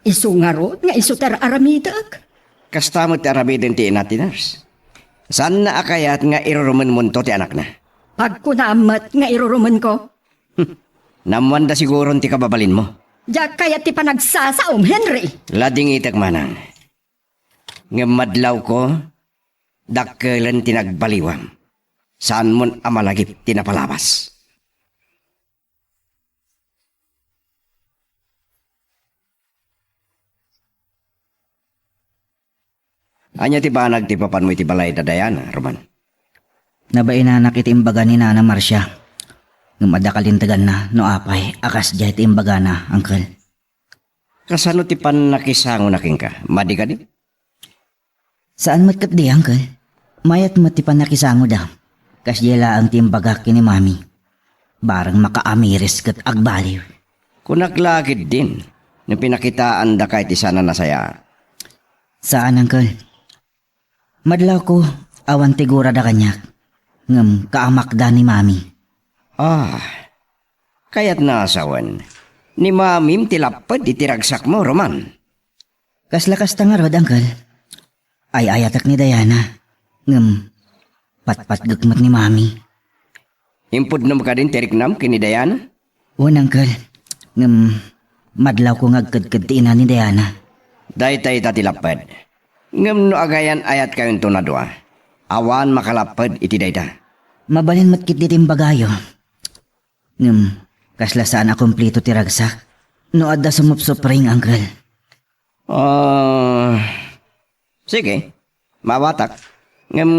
Isu ngarud nga isu ti ar-aramidek. Kasta met ti aramiden ti ina ti nurse. Saanna a kayat nga irurumenmonto ti anakna. Pagkunaam met nga irurumenko. Naammoanda siguron ti kababalinmo. Diak kayat ti panagsasaom, Henry. Ladingitek, manang. Ngem madlawko, dakkelen ti nagbaliwam. Saanmon a malagip ti napalabas. Ania ti banag ti papanmo iti balay da Diana, Roman? Nabainanak iti imbaga ni Nana Marcia. Ngem adda kalinteganna no apay a kasdiay ti imbagana, Uncle. Kasano ti pannakisangona kenka? Madi kadi? Saan met ketdi, Uncle. Mayat met ti pannakisangoda. Kasdiay laeng ti imbagak ken ni Mami. Bareng makaamiris ket agbaliw. Kunak la ketdin, no pinakitaandaka iti saan a nasayaat. Saan, Uncle. Madlawko, awan ti gurada kaniak. Ngem kaamakda ni Mami. Ah, kayatna a sawen, ni Mamim ti lapped iti ragsakmo, Roman. Kasla kasta ngarud, Uncle. Ay-ayatek ni Diana. Ngem, patpatgek met ni Mami. Impudnom kadin ti riknam ken ni Diana? Wen, Uncle. Ngem, madlawko nga agkedked ti ina ni Diana. Dayta ita ti lapped. Ngem no agayan-ayatkayonton a dua, awan makalapped iti dayta. Mabalin met ketdi ti imbagayo. Ngem, kasla saan a kumpleto ti ragsak no adda sumupsupring, Uncle. Ah, sige. Maawatak. Ngem,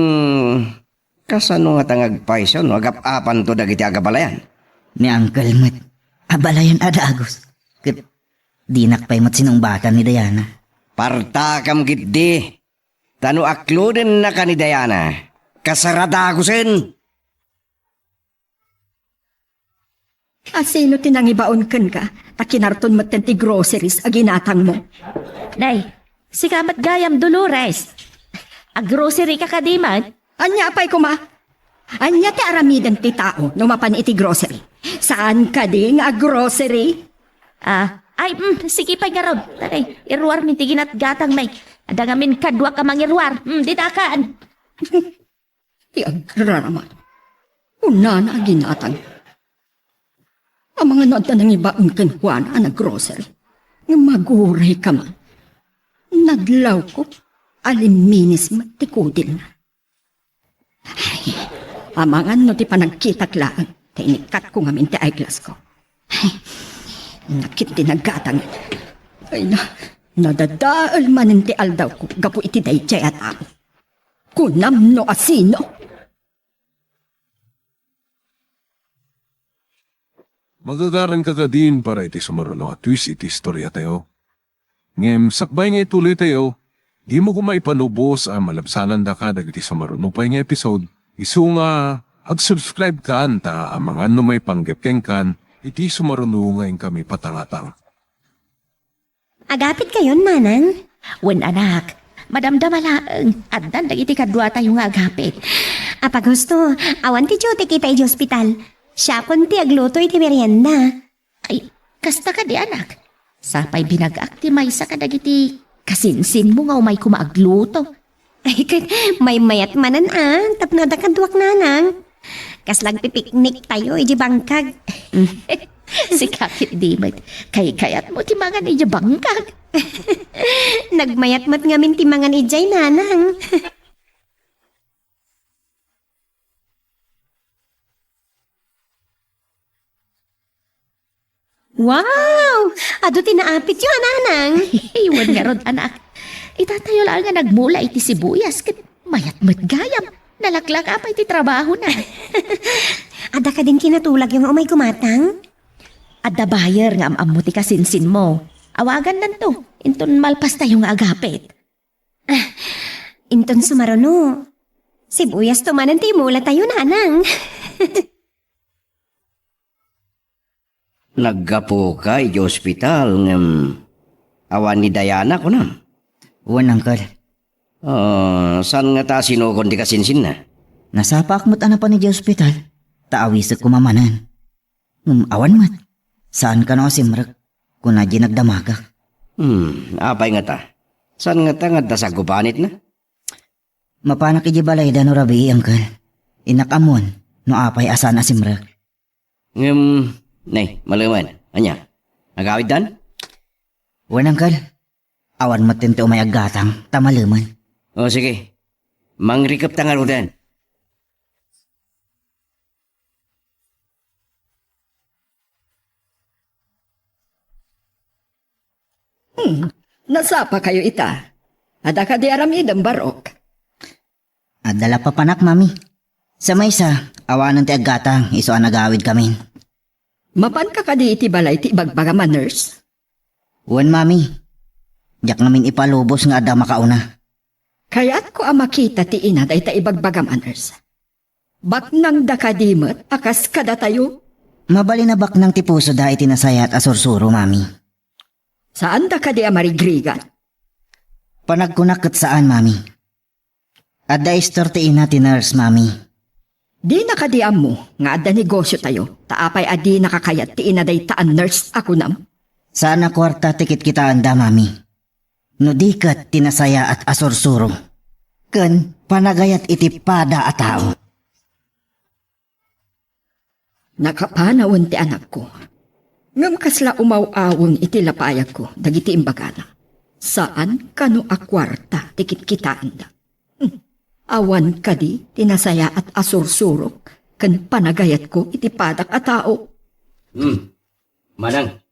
kasano ngata nga agpayso no agap-apanto dagiti agabalayan? Ni Uncle met. Abalayan a dagus. Ket dinak pay met sinungbatan ni Diana. Partakam ketdi. Ta no aklodennaka ni Diana, kasaradagusen. A sino ti nangibaon kenka? Ta kinarton metten ti groceries a ginatangmo. Nay, sika met gayam, Dolores. Aggrocery ka kadi man? Ania pay koma? Ania ti aramiden ti tao no mapan iti grocery? Saan kadi nga aggrocery? Ah, ay, mm, sige pay ngarud. Tay, iruarmi ti ginatgatangmi. Adda ngamin kaduak a mangiruar. Mm, ditakan. Ti agraraman. Kunana a ginatang. Amangan no adda nangibaon kenkuana a naggrocery. Nga maguray ka man. Nadlawko, alimminis met ti kudilna. Ay, amangan no ti panagkitak laeng, ta inikkatko ngamin ti eyeglassko. Ay, nakit ti naggatang. Ay na, nadadael manen ti aldawko gapu iti daydiay a tao. Kunam no asino? Magagaranka kadin para iti sumaruno a twist iti istoriatayo. Ngem sakbay nga ituloytayo, dimo koma ipalubos a malabsanandaka dagiti sumaruno pay nga episode, isu nga ag-subscribe kan ta amangan no maipanggep kenkan iti sumaruno nga inkami patangatang. Agapitkayon, nanang? Wen, anak. Madamdama laeng, addan dagiti kaduatayo nga agapit. Apagusto, awan ti duty ita idiay ospital. Siakon ti agluto iti merienda. Ay, kasta kadi, anak. Sapay binag-ak ti maysa kadagiti kasinsinmo nga umay koma agluto. Ay, ket maymayat manen a, tapno adda kaduak, nanang. Kasla agpipikniktayo idiay bangkag. Sika ketdi met, kaykayatmo ti mangan idiay bangkag. Nagmayat met ngamin ti mangan idiay, nanang. Wow! Adu ti naapityo a, nanang. Wen ngarud, anak. Itatayo laeng nga nagmula iti sibuyas ket mayat met gayam. Nalaklaka pay ti trabahona. Adda kadin kinatulagyo nga umay gumatang? Adda buyer nga am-ammo ti kasinsinmo. Awagannanto, inton malpastayo nga agapit. Ah, inton sumaruno, sibuyasto manen ti imulatayo, nanang. Naggapuka idiay ospital ngem awan ni Diana, kunam? Wen, uncle. Ah, saan ngata a sinukon ti kasinsinna? Nasapaak met a napan idiay ospital, ta awisek koma manen. Ngem awan met. Saan kano a simrek, kuna diay nagdamagak. Hmm, apay ngata? Saan ngata nga adda sagubanitna? Mapanak idiay balayda no rabii, uncle. Innak ammon no apay a saan a simrek. Ngem, nay, malemen. Ania? Agawiddan? Wen, uncle. Awan met ti umay aggatang, ta malemen. O, sige. Mangrikepta ngaruden. Hmm, nasapakayo ita. Adda kadi aramidem, barok? Adda la papanak, mami. Sa maysa, awanen ti aggatang, isu a nagawidkamin. Mapanka kadi iti balay ti ibagbagam a nurse? Wen, mami. Diak ngamin ipalubos nga adda makauna. Kayatko a makita ti ina dayta ibagbagam a nurse. Baknangda kadi met a kas kadatayo? Mabalin a baknang ti pusoda iti nasayaat a sursuro, mami. Saanda kadi a marigrigat? Panagkunak ket saan, Mami. Adda istor ti ina ti nurse, Mami. Dina kadi ammo nga adda negosiotayo, ta apay a dinaka kayat ti ina dayta a nurse a kunam? Saan a kuarta ti kitkitaenda, Mami. No di ket ti nasayaat a sursuro ken panagayat iti pada a tao. Nakapanawen ti anakko. Ngem kasla umaw-aweng iti lapayagko dagiti imbagana. Saan kano a kuarta ti kitkitaenda. Hmm. Awan kadi ti nasayaat a sursurok ken panagayatko iti padak a tao. Hmm. Manang,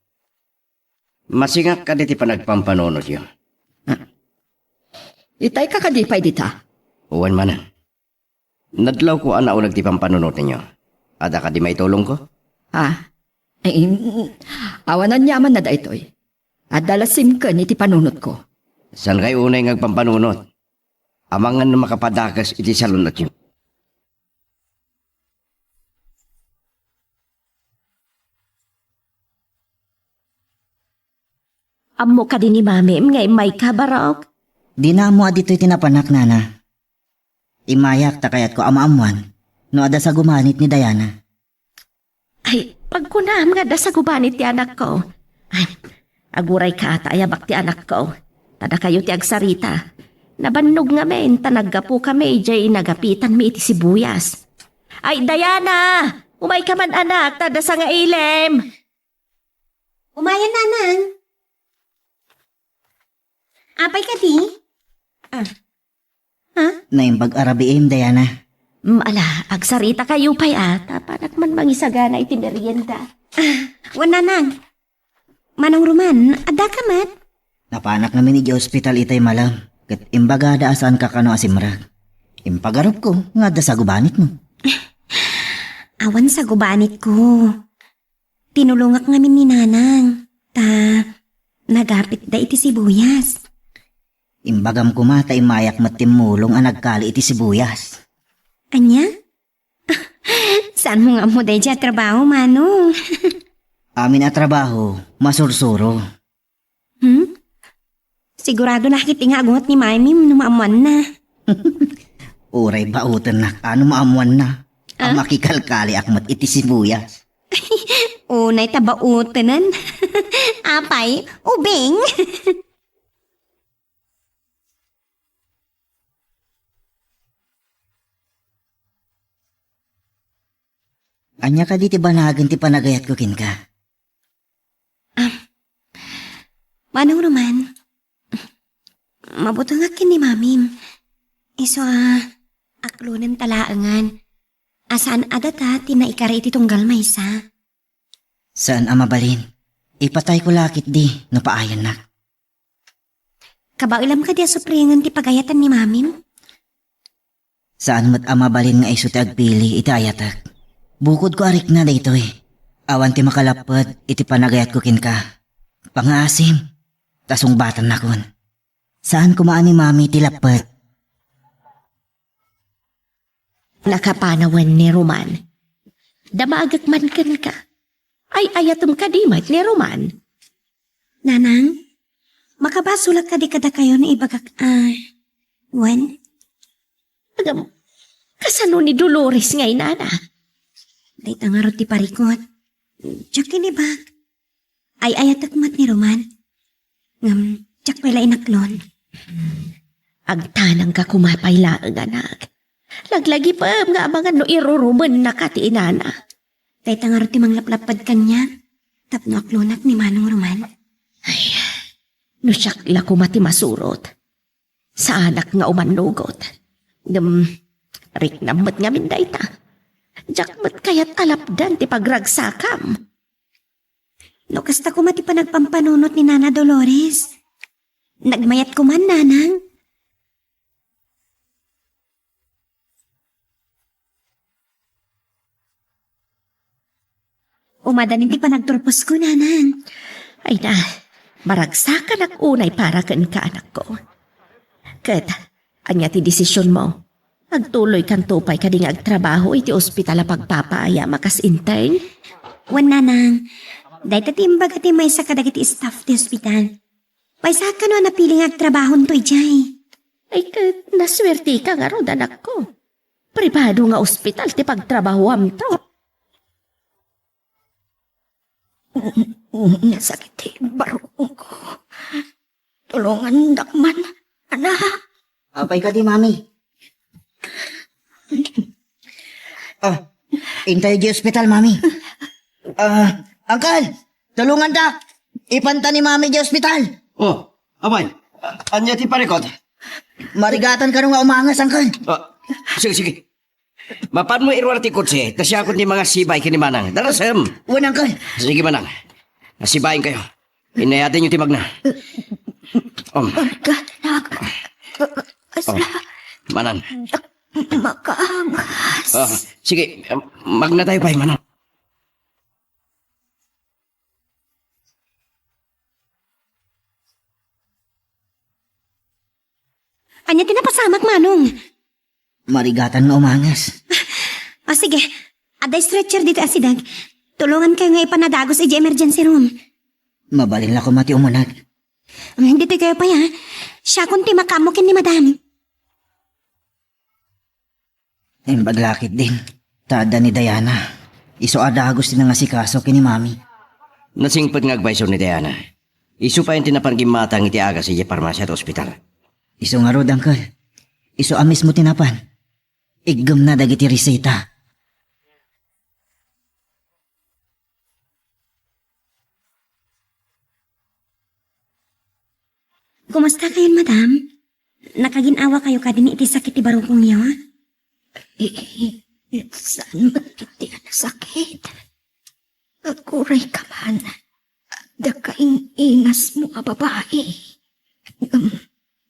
masingak kadi ti panagpampanunotyo? Ah. Itayka kadi pay dita? Wen, Manang. Nadlawko a nauneg ti pampanunotenyo. Adda kadi maitulongko? Ah, eh, mm, awan aniamanna daytoy. Adda la simken iti panunotko. Saan kay unay nga agpampanunot? Amangan no makapadakes iti salun-atyo. Ammo kadi ni Mamim nga immayka, Barok? Dina ammo a ditoy ti napanak, Nana. Immayak ta kayatko a maammoan no adda sagubanit ni Diana. Ay, pagkunam nga adda sagubanit ti anakko. Ay, agurayka ta ayabak ti anakko. Ta dakayo ti agsarita. Nabannog ngamin ta naggapukami idiay nagapitanmi iti sibuyas. Ay, Diana! Umayka man, anak, ta adda sangailem! Umayen, Nanang. Apay kadi? Ah. Ha? Naimbag a rabiim, Diana. Mm, ala, agsarita kayo pay, ah. Ta panak man mangisagana iti merienda. Ah, wen, Nanang. Manong Roman, adda ka met? Napanak ngamin idiay ospital itay malem. Ket imbagada a saan ka kano a simrek. Impagarupko nga adda sagubanitmo. Awan sagubanitko. Tinulongak ngamin ni Nanang, ta nagapitda iti sibuyas. Imbagam koma ta immayak met timmulong a nagkali iti sibuyas. Ania? Saanmo nga ammo daydiay a trabaho, Manong? Amin a trabaho, masursuro. Hmm? Sigurado nakit nga agunget ni Mami no maammoanna. Uray bauten nak, ano maammoanna? Ah? A makikalkaliak met iti sibuyas. Unay ta bautenen. Apay, ubing. Ania kadi ti banagen ti panagayatko kenka? Ah, Manong Roman, mabutengak ken ni Mamim. Isu a, aklonen ta laengen. A saan a data ti naikari iti tunggal maysa. Saan a mabalin. Ipatayko la ketdi no paayannak. Kabaelam kadi a supringen ti pagayatan ni Mamim? Saan met a mabalin nga isu ti agpili iti ayatek. Bukodko a rikna daytoy. Awan ti makalapped iti panagayatko kenka. Pangngaasim, ta sungbatannakon. Saan koma a ni Mami ti lapped. Nakapanawen ni Roman. Damagek man kenka. Ay-ayatem kadi met ni Roman. Nanang, makabasolak kadi kadakayo no ibagak a, wen? Agam, kasano ni Dolores ngay, Nana? Dayta ngarud ti parikut. Diak kinibak. Ay-ayatek met ni Roman. Ngem, diak pay la inaklon. Agtanangka koma pay laeng, anak. Laglagipem nga amangan no irurumennaka ti inana. Dayta ngarud ti manglaplapped kaniak tapno aklonak ni Manong Roman. Ay, no siak la koma ti masurot. Saanak nga umannugot. Ngem, riknam met ngamin dayta. Diak met kayat a lapdan ti pagragsakam. No kasta koma ti panagpampanunot ni Nana Dolores, nagmayat koma, Nanang. Umadanin ti panagturposko, Nanang. Ay na, maragsakanak unay para kenka, anakko. Ket, ania ti desisionmo? Agtuloykanto pay kadi nga agtrabaho iti ospital a pagpapaayam a kas intern? Wen, Nanang. Dayta ti imbaga ti maysa kadagiti staff ti ospital. Paysaak kano a napili nga agtrabahonto idiay. Ay, ket nasuertika ngarud, anakko. Pribado nga ospital ti pagtrabahuamto. Nasakit ti barukongko. Tulongandak man, anak. Apay kadi, Mami? Ah, intayo di ospital, Mami. Ah, Uncle, tulongandak. Ipanta ni Mami di ospital. Oh, apay, ania ti parikut? Marigatan kano nga umanges, Uncle. Ah, sige, sige. Mapanmo iruar ti kotse, ta siakon ti mangasibay ken ni Manang. Darasem. Wen, Uncle. Sige, Manang. Asibayenkayo. Inayatenyo ti magna. Um. Agkanak. Oh, Asla. Manang. Makaangas. Ah, sige, magnatayo pay, Manang. Ania ti napasamak, Manong? Marigatan nga umanges. Ah, sige. Adda stretcher ditoy a sideg. Tulongankayo nga ipanadagus idiay emergency room. Mabalin la koma ti umuneg. Hmm, ditoykayo pay, ha? Siakon ti makaammo ken ni Madam. Imbag la ketdin, ta adda ni Diana. Isu a dagus ti nangasikaso ken ni Mami. Nasingpet nga agpayso ni Diana. Isu pay ti napan gimmatang iti agas idiay parmasia ti ospital. Isu ngarud, Uncle. Isu a mismo ti napan. Iggemna dagiti reseta. Kumustakayon, Madam? Nakagin-awakayo kadin iti sakit ti barukongyo? I-, i-, saan met iti a nasakit? Agurayka man. Adda kaing-ingasmo a babai. Ngem,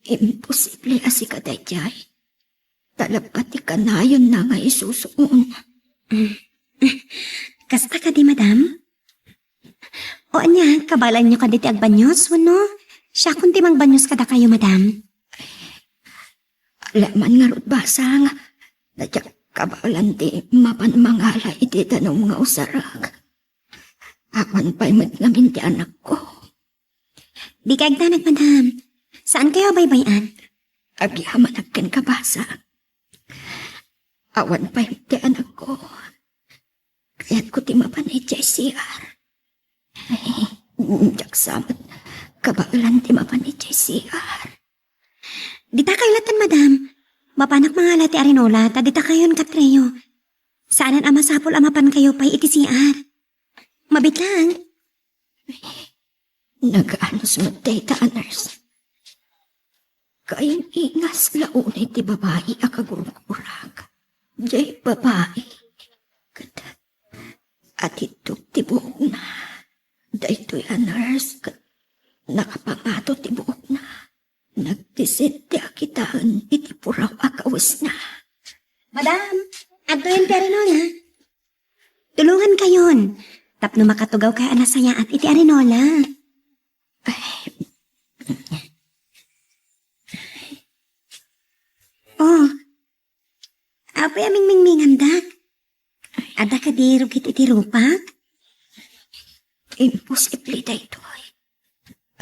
imposible a sika daydiay. Ta labba ti kanayonna nga isusuon. Mm. Kasta kadi, Madam? O ania, kabaelanyo kadi ti agbanyos, wenno? Siakon ti mangbanyos kadakayo, Madam. Ala man ngarud, basang. Diak kabaelan ti mapan mangala iti danum nga usarek. Awan pay met ngamin ti anakko. Dika agdanag, Madam. Saankayo a baybay-an? Agyamanak kenka, basang. Awan pay ti anakko. Kayatko ti mapan idiay C R. Ay, diak sa met kabaelan ti mapan idiay C R. Dita kayo latta, Madam. Mapanak mangala ti Arinola, ta dita kayon katreyo. Saanen a masapul a mapankayo pay iti C R. Mabiit lang. Naganos met dayta a nurse. Kaing-ingas la unay ti babai a kagurgurak. Diay babai. Ket atiddog ti buokna. Daytoy a nurse ket nakapangato ti buokna. Nagdisit ti akitaen iti puraw a kawesna. Madam, adtoyen ti Arinola. Tulongankayon tapno makatugawkayo a nasayaat iti Arinola. Oh, apay a mingmingmingandak? Adda kadi rugit iti rupak? Imposible daytoy.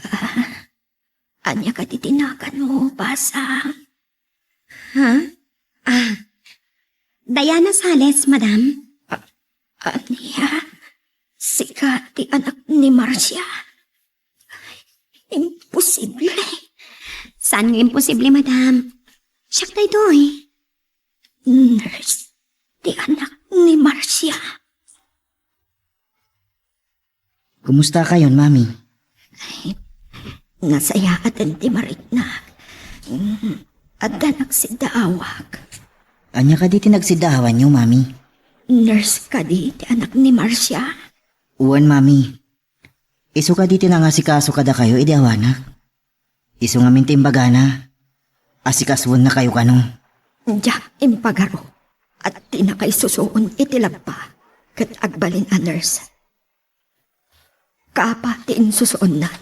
Ah, ania kadi ti naganmo, basang? Ha? Ah, Diana Sales, Madam. A-, ania? Sika ti anak ni Marcia? Imposible. Saan nga imposible, Madam? Siak daytoy. Nurse, ti anak ni Marcia. Kumusta kayon, Mami? Ay, nasayaaten ti marikna. Mm, adda nagsiddaawak. Ania kadi ti nagsiddaawanyo, Mami? Nurse kadi ti anak ni Marcia? Wen, Mami. Isu kadi ti nangasikaso kadakayo idi awanak. Isu ngamin ti imbagana, asikasuennakayo kano. Diak impagaro a dinakayo susuon iti labba ket agbalin a nurse. Kapa ti insusuonnan,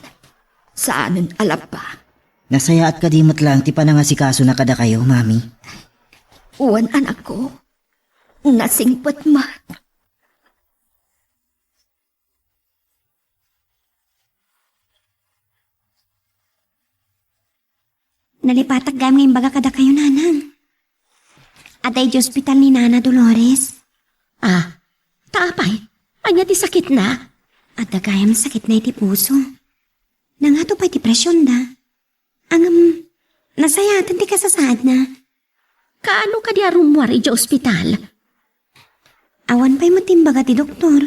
saanen a labba. Nasayaat kadi met laeng ti panangasikasona kadakayo, Mami? Wen, anakko, nasingpet met. Nalipatak gayam nga imbaga kadakayo, nanang. Adda idiay ospital ni Nana Dolores. Ah, ta apay? Ania ti sakitna? Adda gayam sakitna iti puso. Nangato pay ti presionda. Ngem, nasayaatan ti kasasaadna. Kaano kadi a rummuar idiay ospital? Awan pay met ti imbaga ti doktor.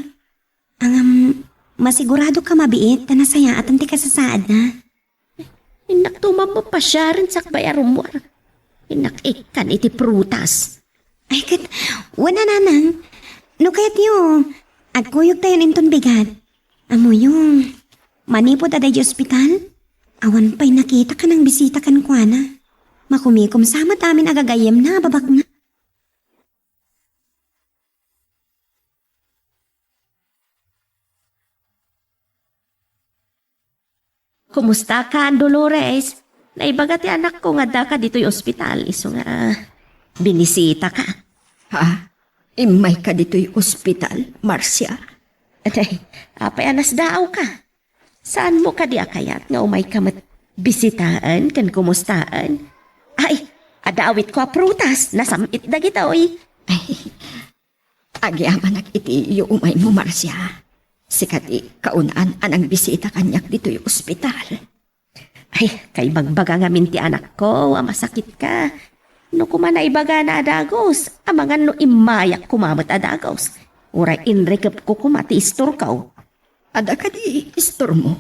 Ngem, masiguradok a mabiit ta nasayaatan ti kasasaadna. Innakto man mapasiaren sakbay a rummuar. Innak ikkan iti prutas. Ay, ket, wen a, nanang. No kayatyo, agkuyogtayon inton bigat. Ammoyo, manipud adda idiay ospital, awan pay nakitak a nangbisita kenkuana. Makumikom sa met amin a gagayyemna a babaknang. Kumusta ka, Dolores? Naibaga ti anakko nga addaka ditoy ospital, isu nga binisitaka. Ha? Immayka ditoy ospital, Marcia? Atay, apay a nasdaawka? Saanmo kadi a kayat nga umayka met bisitaen ken kumustaen? Ay, adda awitko a prutas, nasam-it dagitoy. Ay, agyamanak iti iumaymo, Marcia. Sika ti kaunaan a nangbisita kaniak ditoy ospital. Ay, kaibagbaga ngamin ti anakko a masakitka. No koma naibagana a dagus, amangan no immayak koma met a dagus. Uray inrikepko koma ti istorko. Adda kadi istormo?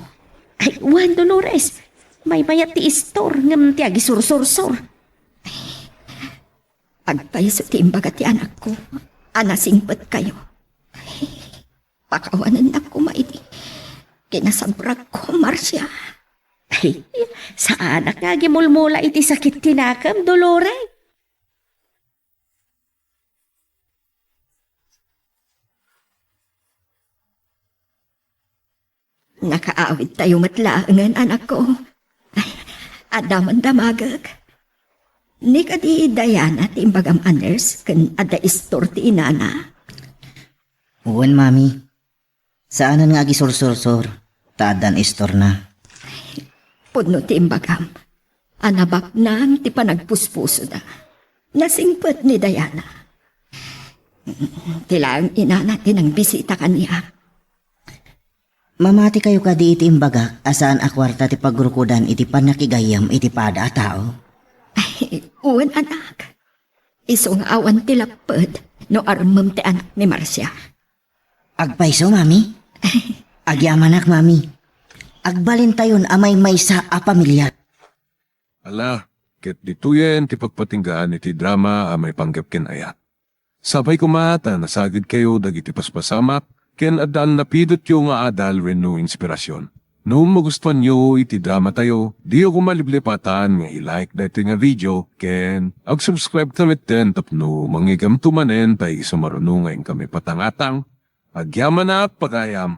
Ay, wen, Dolores. Maymayat ti istor, ngem ti agisursursor. Agpayso ti imbaga ti anakko a nasingpetkayo. Pakawanennak koma iti kinasabrakko, Marcia. Ay, saanak nga agimulmula iti sakit ti nakem, Dolores. Nakaawidtayo met laengen, anakko. Ay, adda man damagek. Ni kadi Diana ti imbagam a nurse ken adda istor ti inana? Wen, Mami. Saanen nga agisursursor, ta addan istorna. Pudno ti imbagam a nabaknang ti panagpuspusoda. Nasingpet ni Diana. Ti laeng inana ti nangbisita kaniak. Mamatikayo kadi iti imbagak a saan a kuarta ti pagrukodan iti pannakigayyem iti pada a tao? Ay, wen, anak. Isu nga awan ti lapped no armem ti anak ni Marcia. Agpayso, Mami? Agyamanak, Mami. Agbalintayon a maymaysa a pamilia. Ala, ket ditoyen ti pagpatinggaan iti drama a maipanggep ken ayat. Sapay koma ta nasagidkayo dagiti paspasamak ken addan napidotyo nga adal wenno inspirasyon. No magustuanyo iti dramatayo, diyo koma liplipatan nga i-like daytoy nga video ken ag-subscribe ta metten tapno mangigamto manen ta isu maruno nga inkami patangatang. Agyamanak pagayam.